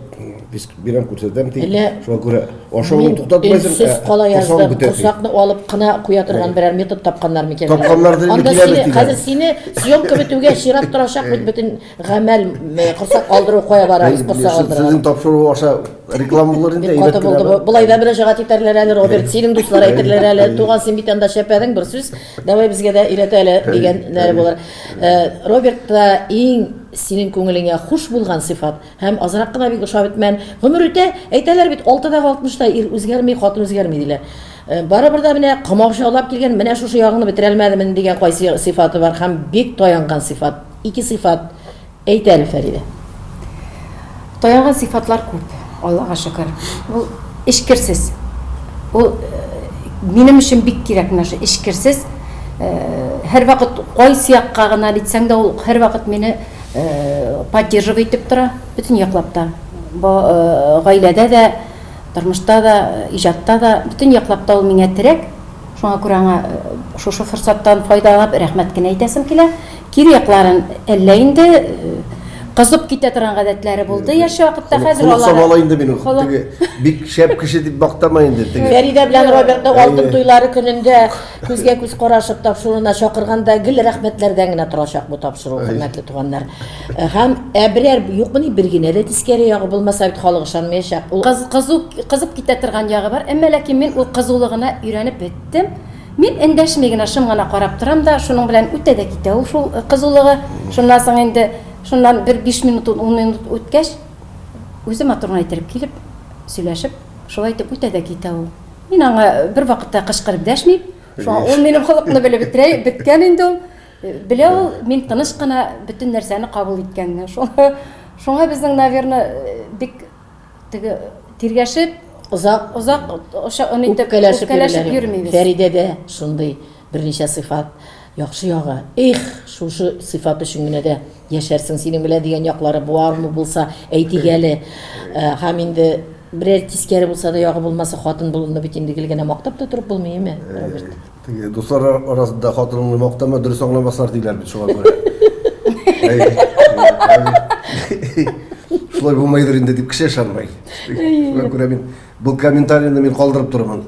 бирәм, күрсәтәм ди. Шуңа күрә ашауны туктатмайсың. Өнсез кала яздым. Корсакны алып кына куя торган берәр метод тапканнар микән? Тапканнар дип Анда сине хәзер сине съемка бетүгә чират торачак бит бөтен гамәл корсак алдыру кая барабыз корсак алдырырга. Сезнең тапшыру аша реклама булыр инде. Бик каты булды бу. Болай да мөрәҗәгать итәрләр әле, Роберт, синең дуслар әйтерләр әле, туган син бит анда шәпәдең бер сүз, давай безгә дә өйрәт әле дигәннәре булыр. Робертта иң синең күңелеңә хуш булган сыйфат һәм азрак кына бик ошап бетмән. Гомер үтә, әйтәләр бит, алтыдагы алтмышта ир үзгәрми, хатын үзгәрми диләр. Барыбер дә менә комаучаулап килгән, менә шушы ягыңны бетерәлмәдемен дигән кайсы сыйфаты бар һәм бик таянган сыйфат. Ике сыйфат әйт әле, Фәридә. Таянган сыйфатлар күп, Аллага шөкер. Ул эчкерсез. Ул минем өчен бик кирәк менә шул эчкерсез. Һәрвакыт кайсы якка гына нитсәң дә ул һәрвакыт мине поддерживать итеп тора, бөтен яклап та. Гаиләдә дә, тормышта да, иҗатта да, бөтен яклап та ул миңа терәк. Шуңа күрә аңа шушы форсаттан файдаланып рәхмәт кенә әйтәсем килә. Кире якларын әллә инде кызып китә торган гадәтләре булды яшь вакытта, хәзер алар. Холык сабала инде мин теге бик шәп кеше дип мактама инде теге. Фәридә белән Робертны алтын туйлары көнендә күзгә күз карашып тапшыруына чакырганда гел рәхмәтләрдән генә торачак бу тапшыру, хөрмәтле туганнар. Һәм ә берәр юкмыни бер генә дә тискәре ягы булмаса бит халык ышанмаячак. Ул Кыз, кызу, кызып китә торган ягы бар, әмма ләкин мин ул кызулыгына өйрәнеп беттем. Мин эндәшми генә, шым гына карап торам да, шуның белән үтә дә китә ул шул кызулыгы. Шуннан соң инде, шуннан бер биш минут, ун минут үткәч, үзе матур гына иттереп килеп, сөйләшеп, шулай итеп үтә дә китә ул. Мин аңа бервакытта кычкырып дәшмим. Шуңа ул минем холыкны белеп бетерә, беткән инде ул. Белә ул, мин тыныч кына бөтен нәрсәне кабул иткәнне. Шуңа, шуңа безнең, наверное, бик. теге тиргәшеп, озак озак итеп үпкәләшеп йөрмибез. Фәридә дә шундый берничә сыйфат. Яхшы ягы, эх, шушы сыйфат өчен генә дә яшәрсең синең белән дигән яклары бармы булса, әйтик әле. Һәм инде берәр тискәре булса да ягы булмаса, хатын булуны бит инде гел генә мактап та торып булмый, әйме, Роберт? Теге дуслар арасында хатыныңны мактама, дөрес аңламаслар диләр бит шуңа күрә. Шулай булмайдыр инде дип кеше ышанмый. Шуңа күрә мин бу комментарийны мин калдырып тормын.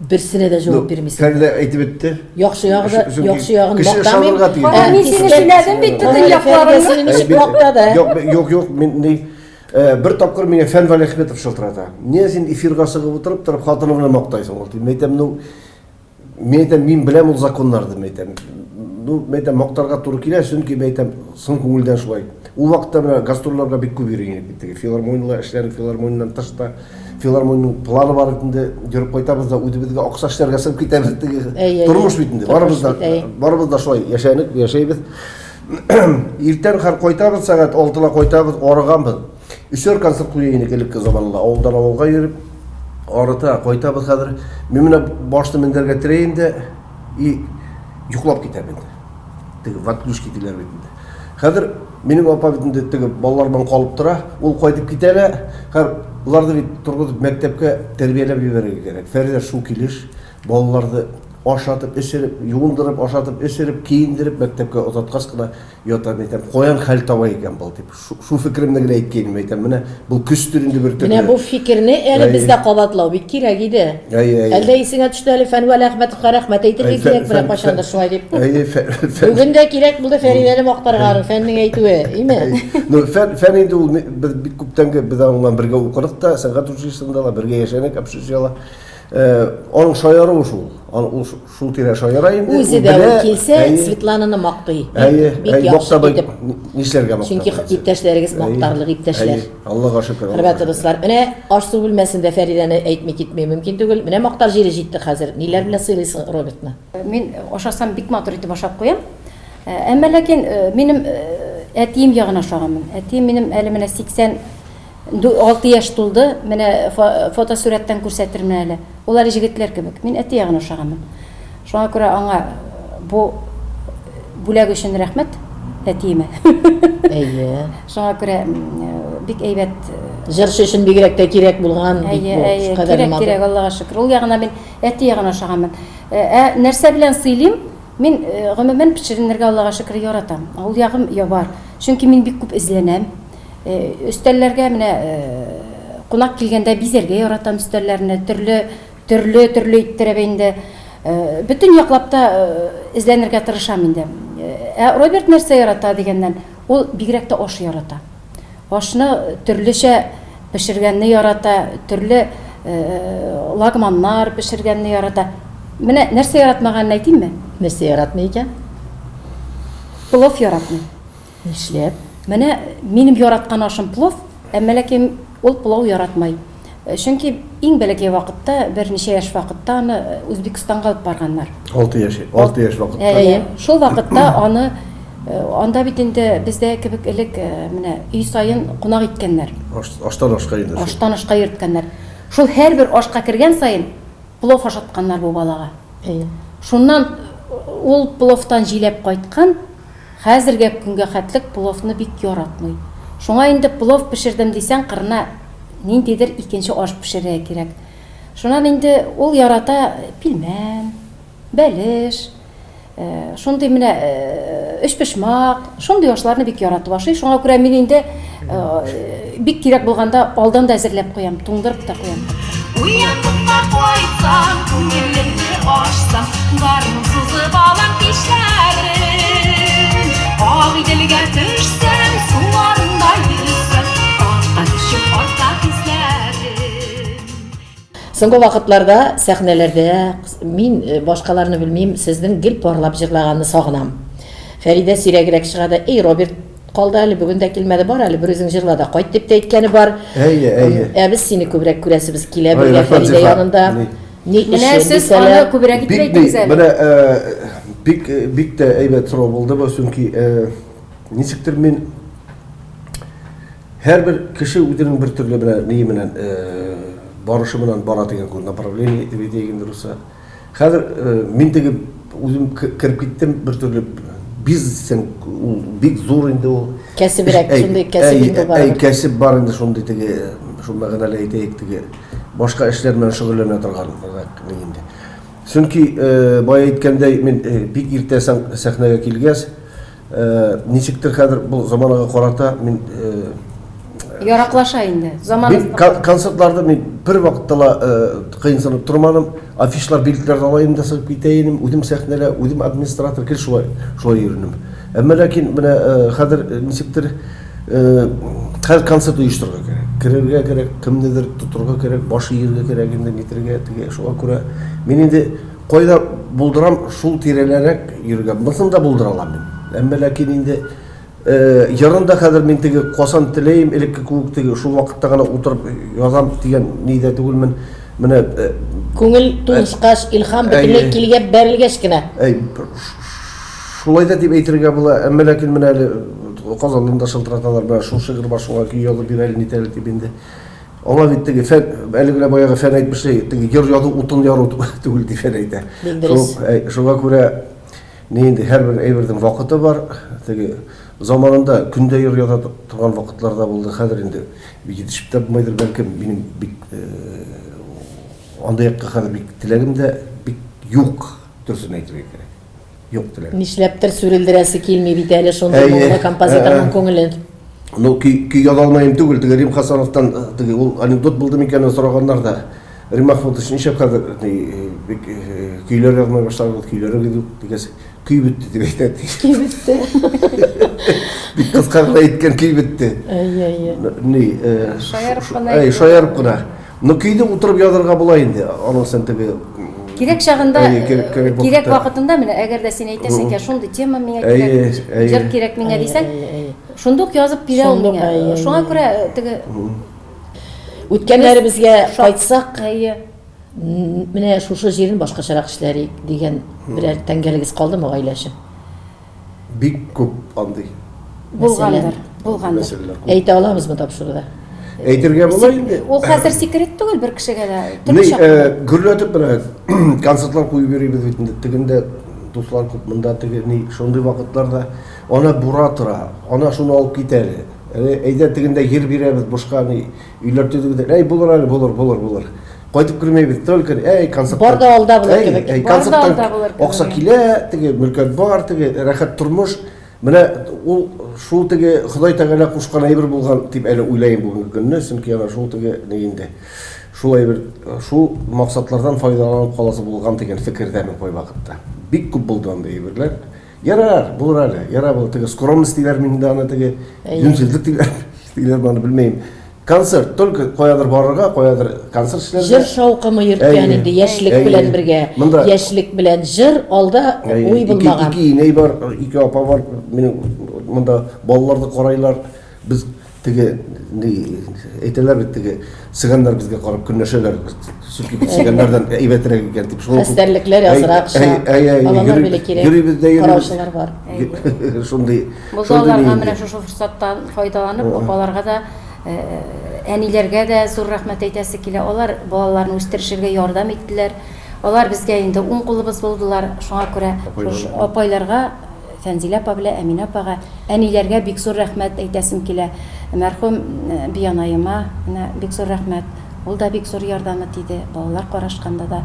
Берсенә дә җавап бирмисең. Фәридә әйтеп бетте. Яхшы ягы да, яхшы ягын Кеше мактамыйм. ышанырга тиеш. Кара, мин сине сөйләдем бит бөтен якларыңны. Сине ничек мактады? Юк, юк, юк, мин ни бер тапкыр миңа Фән Вәлиәхметов шылтырата. Нигә син эфирга чыгып утырып торып хатыныңны мактайсың ул? Мин әйтәм, ну, мин әйтәм, мин беләм ул законнарны, мин әйтәм. Ну, мин әйтәм, мактарга туры килә, чөнки мин әйтәм, сын күңелдән шулай. Ул вакытта менә гастрольләргә бик күп йөри идек бит теге. Филармонияләр эшләре, филармонияннан тыш та филармониянең планы бар бит инде, йөреп кайтабыз да үзебезгә акча эшләргә чыгып китәбез теге. Тормыш бит инде, барыбыз да, барыбыз да шулай яшәнек, яшәйбез. Иртән хәр кайтабыз, сәгать 6-да кайтабыз, арыганбыз. Өчәр концерт куя идек элекке заманында, авылдан авылга йөреп. Арыта, кайтабыз хәзер. Мин менә башны мендәргә терәем дә и йоклап китәм инде. Теге в отключке диләр бит инде. Хәзер минем апа бит инде теге балалар белән калып тора. Ул кайтып китә дә, хәзер боларны бит торгызып мәктәпкә тәрбияләп җибәрергә кирәк. Фәридә шул килеш балаларны ашатып, эчереп, юындырып, ашатып, эчереп, киендереп мәктәпкә озаткач кына ята, мин әйтәм, каян хәл таба икән был дип. Шул фикеремне генә әйткәйнем, әйтәм, менә бу көчтер инде бер төрле. Менә бу фикерне әле бездә кабатлау бик кирәк иде. Әйе, әйе. Әллә исеңә төште әле Фәнвәл Әхмәтовка рәхмәт әйтергә кирәк менә кайчандыр шулай дип. Әйе, Бүген дә кирәк булды Фәридәне мактарга аның Фәннең әйтүе, име? Ну, Фән, Фән инде ул без бик күптәнге без аның белән бергә укыдык та, сәнгать училищесында да бергә яшәдек, общежитиедә. Аның шаяруы шул. Ул шул тирә шаяра инде. Үзе дә ул килсә, Светлананы мактый. Әйе, бик яхшы итеп. Нишләргә мактый? Чөнки иптәшләрегез мактарлык иптәшләр. Аллага шөкер. Хөрмәтле дуслар, менә аш-су бүлмәсендә Фәридәне әйтми китми мөмкин түгел. Менә мактар җире җитте хәзер. Ниләр белән сыйлыйсың Робертны? Мин ашасам бик матур итеп ашап куям. Әмма ләкин минем әтием ягына ошаганмын. Әтием минем әле менә 80 6 яшь тулды, менә фотосурәттән күрсәтермен әле. Ул әле җегетләр кебек. Мин әти ягына ошаганмын. Шуңа күрә аңа бу бүләк өчен рәхмәт әтиемә. Әйе. Шуңа күрә бик әйбәт. Җырчы өчен бигрәк тә кирәк булган бит бу. Әйе, кирәк, кирәк, Аллага шөкер. Ул ягына мин әти ягына ошаганмын. Ә нәрсә белән сыйлыйм? Мин гомумән пешеренергә Аллага шөкер яратам. Ул ягым бар. Чөнки мин бик күп эзләнәм. Өстәлләргә менә кунак килгәндә бизәргә яратам өстәлләрне, төрле, төрле, төрле иттереп инде. Бөтен яклап та эзләнергә тырышам инде. Ә Роберт нәрсә ярата дигәннән, ул бигрәк тә аш ярата. Ашны төрлечә пешергәнне ярата, төрле лагманнар пешергәнне ярата. Менә нәрсә яратмаганын әйтимме? Нәрсә яратмый икән? Плов яратмый. Нишләп? Менә минем яраткан ашым плов, әмма ләкин ул пылау яратмый. Чөнки иң бәләкәй вакытта, берничә яшь вакытта аны Үзбекстанга алып барганнар. 6 яшь, 6 яшь вакытта. Әйе. Шул вакытта аны анда бит инде бездә кебек элек менә өй саен кунак иткәннәр. Аштан ашка инде. Аштан ашка йөрткәннәр. Шул һәрбер ашка кергән саен плов ашатканнар бу балага. Әйе. Шуннан ул пловтан җиләп кайткан. Хәзергә көнгә хәтлек пловны бик яратмый. Шуңа инде плов пешердем дисәң, кырына ниндидер икенче аш пешерергә кирәк. Шуннан инде ул ярата пилмән, бәлеш, шундый менә өчпочмак, шундый ашларны бик яратып ашый. Шуңа күрә мин инде Бик кирәк булганда алдан да әзерләп куям, туңдырып та куям. Уянып та кайтсам, күңелемне ачсам, гармун сузып алам кичләрен. Агыйделгә төшсәм, суларында йөзсәм, артка төшеп арта хисләрем. Соңгы вакытларда сәхнәләрдә мин э, башкаларны белмим, сезнең гел парлап җырлаганны сагынам. Фәридә сирәгрәк чыга да, эй, Роберт Калды әле, бүген дә килмәде, бар әле, берүзең җырла да кайт дип тә әйткәне бар. Әйе, әйе. Ә без сине күбрәк күрәсебез килә Ай, бергә рәхмәт, Фәридә Зифа. янында. Ни? Ни Менә өчен сез аны дисәләр, күбрәк итеп Бик ни, әйтегез әле. менә э, бик э, бик тә әйбәт сорау булды бу, чөнки э, ничектер мин. Һәрбер кеше үзенең бер төрле менә ние менән барышы белән бара дигән күр направление дип әйтәйек инде русча. Хәзер мин теге үзем кереп киттем бер төрле бизнес ул бик зур инде ул. Кәсебрәк, шундый кәсеп инде бар. Әй, кәсеп бар инде шундый теге, шул мәгънәле әйтәйек теге башка эшләр белән шөгыльләнә торган инде. Чөнки бая әйткәндәй, мин бик иртә сәхнәгә килгәч, ничектер хәзер бу заманага карата мин яраклаша инде. Заман Мин концертларда мин бер вакытта ла кыенсынып тормадым. Афишлар, билетлар ала идем дә чыгып китә идем. Үзем сәхнәдә, үзем администратор, гел шулай, шулай йөрдем. Әмма ләкин менә хәзер ничектер хәзер концерт оештырырга кирәк. Керергә кирәк, кемнедер тотырга кирәк, баш иергә кирәк инде, нитергә, теге шуңа күрә мин инде кайда булдырам, шул тирәләрәк йөрергә. Монысын да булдыра алам мин. Әмма ләкин инде Җырын да хәзер мин теге касан теләем, элекке кебек теге шул вакытта гына утырып язам дигән нидә түгелмен. Менә Күңел тулышкач, илһам бөтенләй килгәп бәрелгәч кенә. Әй, шулай да дип әйтергә була, әмма ләкин менә әле Казаннан да шылтыраталар, менә шул шигырь бар, шуңа көй язып бир әле, нит әле дип инде. Аңа бит теге фән, әле генә баягы фән әйтмешли, теге йыр язу утын яру түгел дип фән әйтә. Шуңа күрә Ни инде, һәрбер әйбернең вакыты бар. Теге заманында көндә йыр яза торган вакытлар да булды. Хәзер инде бик җитешеп тә булмыйдыр, бәлкем, минем бик андый якка хәзер бик теләгем дә бик юк, дөресен әйтергә кирәк. Юк теләгем. Нишләптер сүрелдерәсе килми бит әле шундый моңлы композиторның күңелен. Ну, көй, көй яза алмаем түгел, теге Рим Хасановтан теге ул анекдот булды микән, сораганнар да. Рим Махмутович, нишләп хәзер бик көйләр язмый башладыгыз, көйләрегез юк дигәч, көй бетте дип әйтә. Көй бетте. Бик кыска гына әйткән көй бетте. Әйе, әйе. Ни, шаярып кына. Әй, шаярып кына. Ну, көйне утырып язарга була инде. Аның сен теге Кирәк чагында, кирәк вакытында менә әгәр дә син әйтәсең икән, шундый тема миңа кирәк, җыр кирәк миңа дисәң, шундук язып бирә ул миңа. Шуңа күрә теге Үткәннәребезгә кайтсак, менә шушы җирен башкачарак эшләр дигән берәр тәңгәлегез калдымы гаиләче? Бик күп андый. Булгандыр, булгандыр. Әйтә алабызмы тапшыруда? Әйтергә була инде. Ул хәзер секрет түгел бер кешегә дә. Ни, гөрләтеп менә концертлар куеп йөрибез бит инде. Тегендә дуслар күп, монда теге ни, шундый вакытларда ана бура тора, ана шуны алып кит әле. Әле әйдә тегендә җир бирәбез, бушка ни, өйләр төзегез. Әй, булыр әле, булыр, булыр, булыр. Кайтып кермәйбез, только, әй, концерт. Бар да алда булыр кебек. Әй, концерттан акча килә, теге мөлкәт бар, теге рәхәт тормыш. Менә ул шул теге Ходай Тәгалә кушкан әйбер булган дип әле уйлыйм бүгенге көнне, чөнки ана шул теге ни инде. Шул әйбер, шул максатлардан файдаланып каласы булган дигән фикердәмен кайвакытта. Бик күп булды андый әйберләр. Ярар, булыр әле. Ярар, булыр. Теге скромность диләр миндә аны теге юньсезлек диләр. Диләр аны белмәйм. Концерт только каядыр барырга, каядыр концерт эшләргә. Җыр шаукымы йөрткән инде яшьлек белән бергә. Монда яшьлек белән җыр алда уй булмаган. Ике инәй бар, ике апа бар. Минем монда балаларны карайлар. Без теге әйтәләр бит теге цыганнар безгә карап көнләшәләр. Чөнки без цыганнардан әйбәтрәк икән дип. Шул хәстәрлекләр азрак Балалар биле кирәк. Йөрибез дә йөрибез. Караучылар бар. Шундый. Булды аларга менә шушы форсаттан файдаланып, апаларга да, әниләргә дә зур рәхмәт әйтәсе килә. Алар балаларны үстерешергә ярдәм иттеләр. Алар безгә инде уң кулыбыз булдылар. Шуңа күрә шушы апайларга Фәнзилә апа белән Әминә апага, әниләргә бик зур рәхмәт әйтәсем килә. Мәрхүм бианаема менә бик зур рәхмәт. Ул да бик зур ярдәме тиде, балалар карашканда да.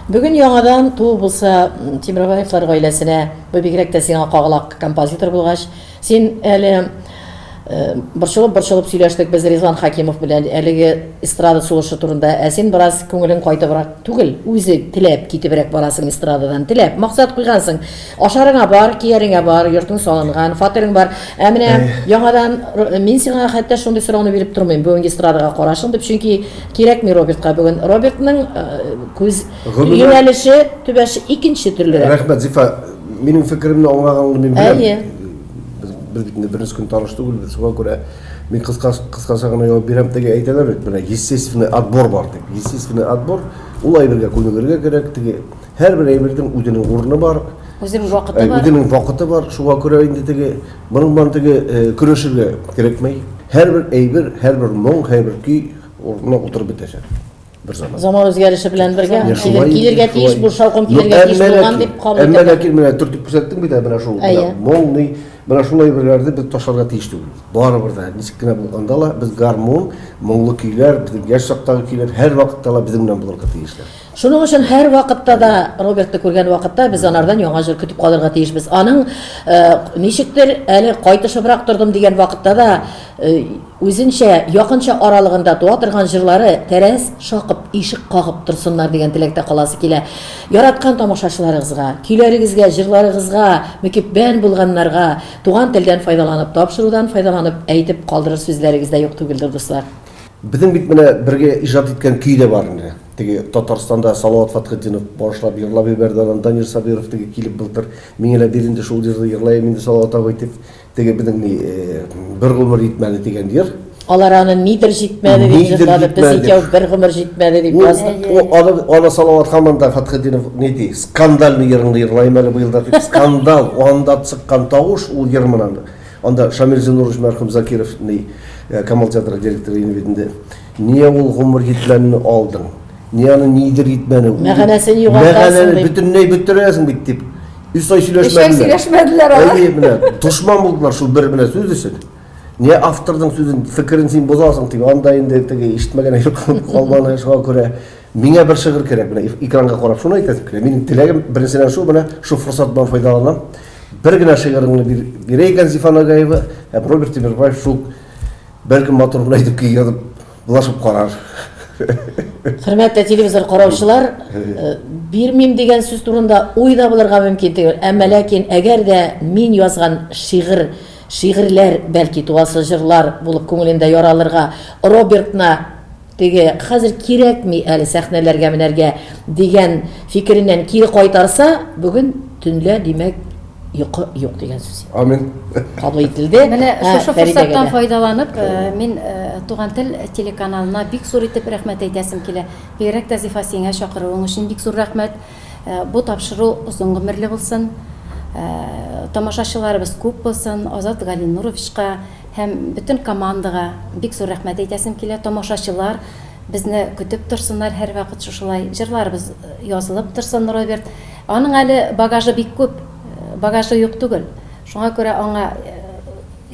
Бүген яңадан туу булса, Тимербаевлар гаиләсенә, бу бигрәк тә сиңа кагыла, композитор булгач, син әле борчылып-борчылып сөйләштек без Ризван Хәкимов белән әлеге эстрада сулышы турында. Ә син бераз күңелең кайтыбрак түгел, үзе теләп китебрәк барасың эстрададан. Теләп, максат куйгансың. Ашарыңа бар, кияреңә бар, йортың салынган, фатирың бар. Ә менә яңадан мин сиңа хәтта шундый сорауны биреп тормыйм, бүгенге эстрадага карашың дип, чөнки кирәкми Робертка бүген. Робертның күз юнәлеше, түбәше икенче төрлерәк. Рәхмәт, Зифа. Минем фикеремне аңлаганыңны мин беләм. Әйе. Без бит инде беренче көн таныш түгелбез, шуңа күрә мин кыска кыскача гына җавап бирәм. Теге әйтәләр бит, менә естественный отбор бар дип. Естественный отбор ул әйбергә күнегергә кирәк. Теге һәрбер әйбернең үзенең урыны бар. Үзенең вакыты бар. Үзенең вакыты бар. Шуңа күрә инде теге моның белән теге көрәшергә кирәкми. Һәрбер әйбер, һәрбер моң, һәрбер көй урынына утырып бетәчәк. Бер заман. Заман үзгәреше белән бергә әйбер килергә тиеш, бу шаукым килергә тиеш булган дип кабул итәргә. Әмма ләкин менә төртеп күрсәттең бит, менә шул моң ни, менә шул әйберләрне без ташларга тиеш түгел. Барыбер дә, ничек кенә булганда ла, без гармун, моңлы көйләр, безнең яшь чактагы көйләр һәрвакытта ла безнең белән булырга тиешләр. Шуның өчен һәрвакытта да Робертны күргән вакытта без анардан яңа җыр көтеп калырга тиешбез. Аның ничектер әле кайтышыбрак тордым дигән вакытта да үзенчә, якынча аралыгында туа торган җырлары тәрәз шакып, ишек кагып торсыннар дигән теләктә каласы килә. Яраткан тамашачыларыгызга, көйләрегезгә, җырларыгызга мөкиббән булганнарга туган телдән файдаланып, тапшырудан файдаланып әйтеп калдырыр сүзләрегез дә юк түгелдер, дуслар. Безнең бит менә бергә иҗат иткән көй дә бар инде. Теге Татарстанда Салават Фәтхетдинов башлап җырлап җибәрде, аннан Данир Сабиров теге килеп былтыр, миңа да бир инде шул җырны җырлаем инде, Салават абый, дип, теге безнең ни, Бер гомер җитмәде дигән җыр. Алар аны нидер җитмәде дип җырлады, без икәү бер гомер җитмәде дип яздык. Ул аны, аны Салават һаман да Фәтхетдинов ни ди, скандальный җырыңны җырлаем әле быел да дип, скандал, анда чыккан тавыш ул җыр менән. Анда Шамил Зиннурович мәрхүм Закиров ни, Камал театры директоры иде бит инде. Ния ул гомер җитмәнне алдың? Ния аны нидер итмәне? Мәгънәсен югалтасың дип. Мәгънәне бөтенләй бетерәсең бит дип. Өч ай сөйләшмәделәр. Өч ай сөйләшмәделәр алар. Әйе, менә дошман булдылар шул бер менә сүз өчен. Ния авторның сүзен, фикерен син бозасың дип, анда инде теге ишетмәгән әйбер калмады, шуңа күрә миңа бер шигырь кирәк. Менә экранга карап шуны әйтәсем килә. Минем теләгем беренчедән шул, менә шул форсаттан файдаланам. Бер генә шигыреңне бирә икән Зифа Нагаева, һәм Роберт Тимербаев шул Бәлкем матур гына итеп көй язып булашып карар. Хөрмәтле телевизор караучылар, э, бирмим дигән сүз турында уй да булырга мөмкин түгел. Әмма ләкин әгәр дә мин язган шигырь, шигырьләр, бәлки туасы җырлар булып күңелендә яралырга, Робертна теге хәзер кирәкми әле сәхнәләргә менәргә дигән фикереннән кире кайтарса, бүген төнлә, димәк, йокы юк дигән сүз. Амин. Кабул ителде. Менә шушы форсаттан файдаланып, э, мин э, Туган тел телеканалына бик зур итеп рәхмәт әйтәсем килә. Бигрәк тә Зифа сиңа чакыруың өчен бик зур рәхмәт. Э, бу тапшыру озын гомерле булсын. Тамашачыларыбыз күп булсын. Азат Галинуровичка Һәм бөтен командага бик зур рәхмәт әйтәсем килә. Тамашачылар безне көтеп торсыннар һәрвакыт шушылай. Җырларыбыз язылып торсын, Роберт. Аның әле багажы бик күп, багажы юк түгел. Шуңа күрә аңа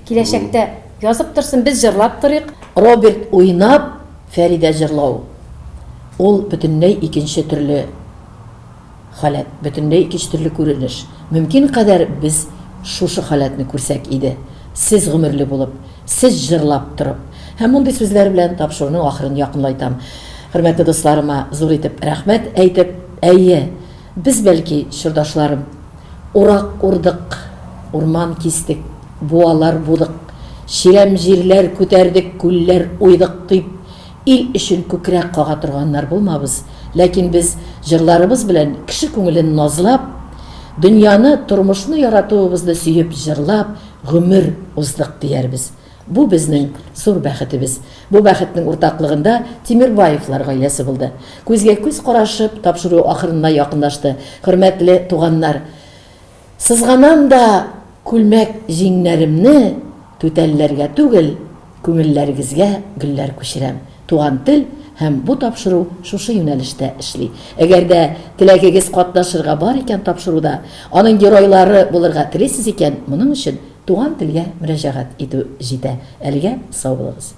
киләчәктә язып торсын, без җырлап торыйк. Роберт уйнап, Фәридә җырлау, ул бөтенләй икенче төрле. Халәт, бөтенләй икенче төрле күренеш. Мөмкин кадәр без шушы халәтне күрсәк иде. Сез гомерле булып, сез җырлап торып. Һәм мондый сүзләр белән тапшыруның ахырын якынлайтам. Хөрмәтле дусларыма зур итеп рәхмәт әйтеп, әйе, без бәлки, чордашларым, урак урдык, урман кистек, буалар будык, чирәм җирләр күтәрдек, күлләр уйдык дип, Ил өчен күкрәк кага торганнар булмабыз, ләкин без җырларыбыз белән кеше күңелен назлап, дөньяны, тормышны яратуыбызны сөеп җырлап гомер уздык диярбез. Бу безнең зур бәхетебез. Бу бәхетнең уртаклыгында Тимербаевлар гаиләсе булды. Күзгә-күз карашып, тапшыру ахырына якынлашты. Хөрмәтле туганнар! Сызганам да күлмәк җиңнәремне түтәлләргә түгел, күңелләрегезгә гөлләр күчерәм. Туган тел һәм бу тапшыру шушы юнәлештә эшли. Әгәр дә теләгегез катнашырга бар икән тапшыруда, аның геройлары булырга телисез икән, моның өчен Туган телгә мөрәҗәгать итү җитә. Әлегә сау булыгыз.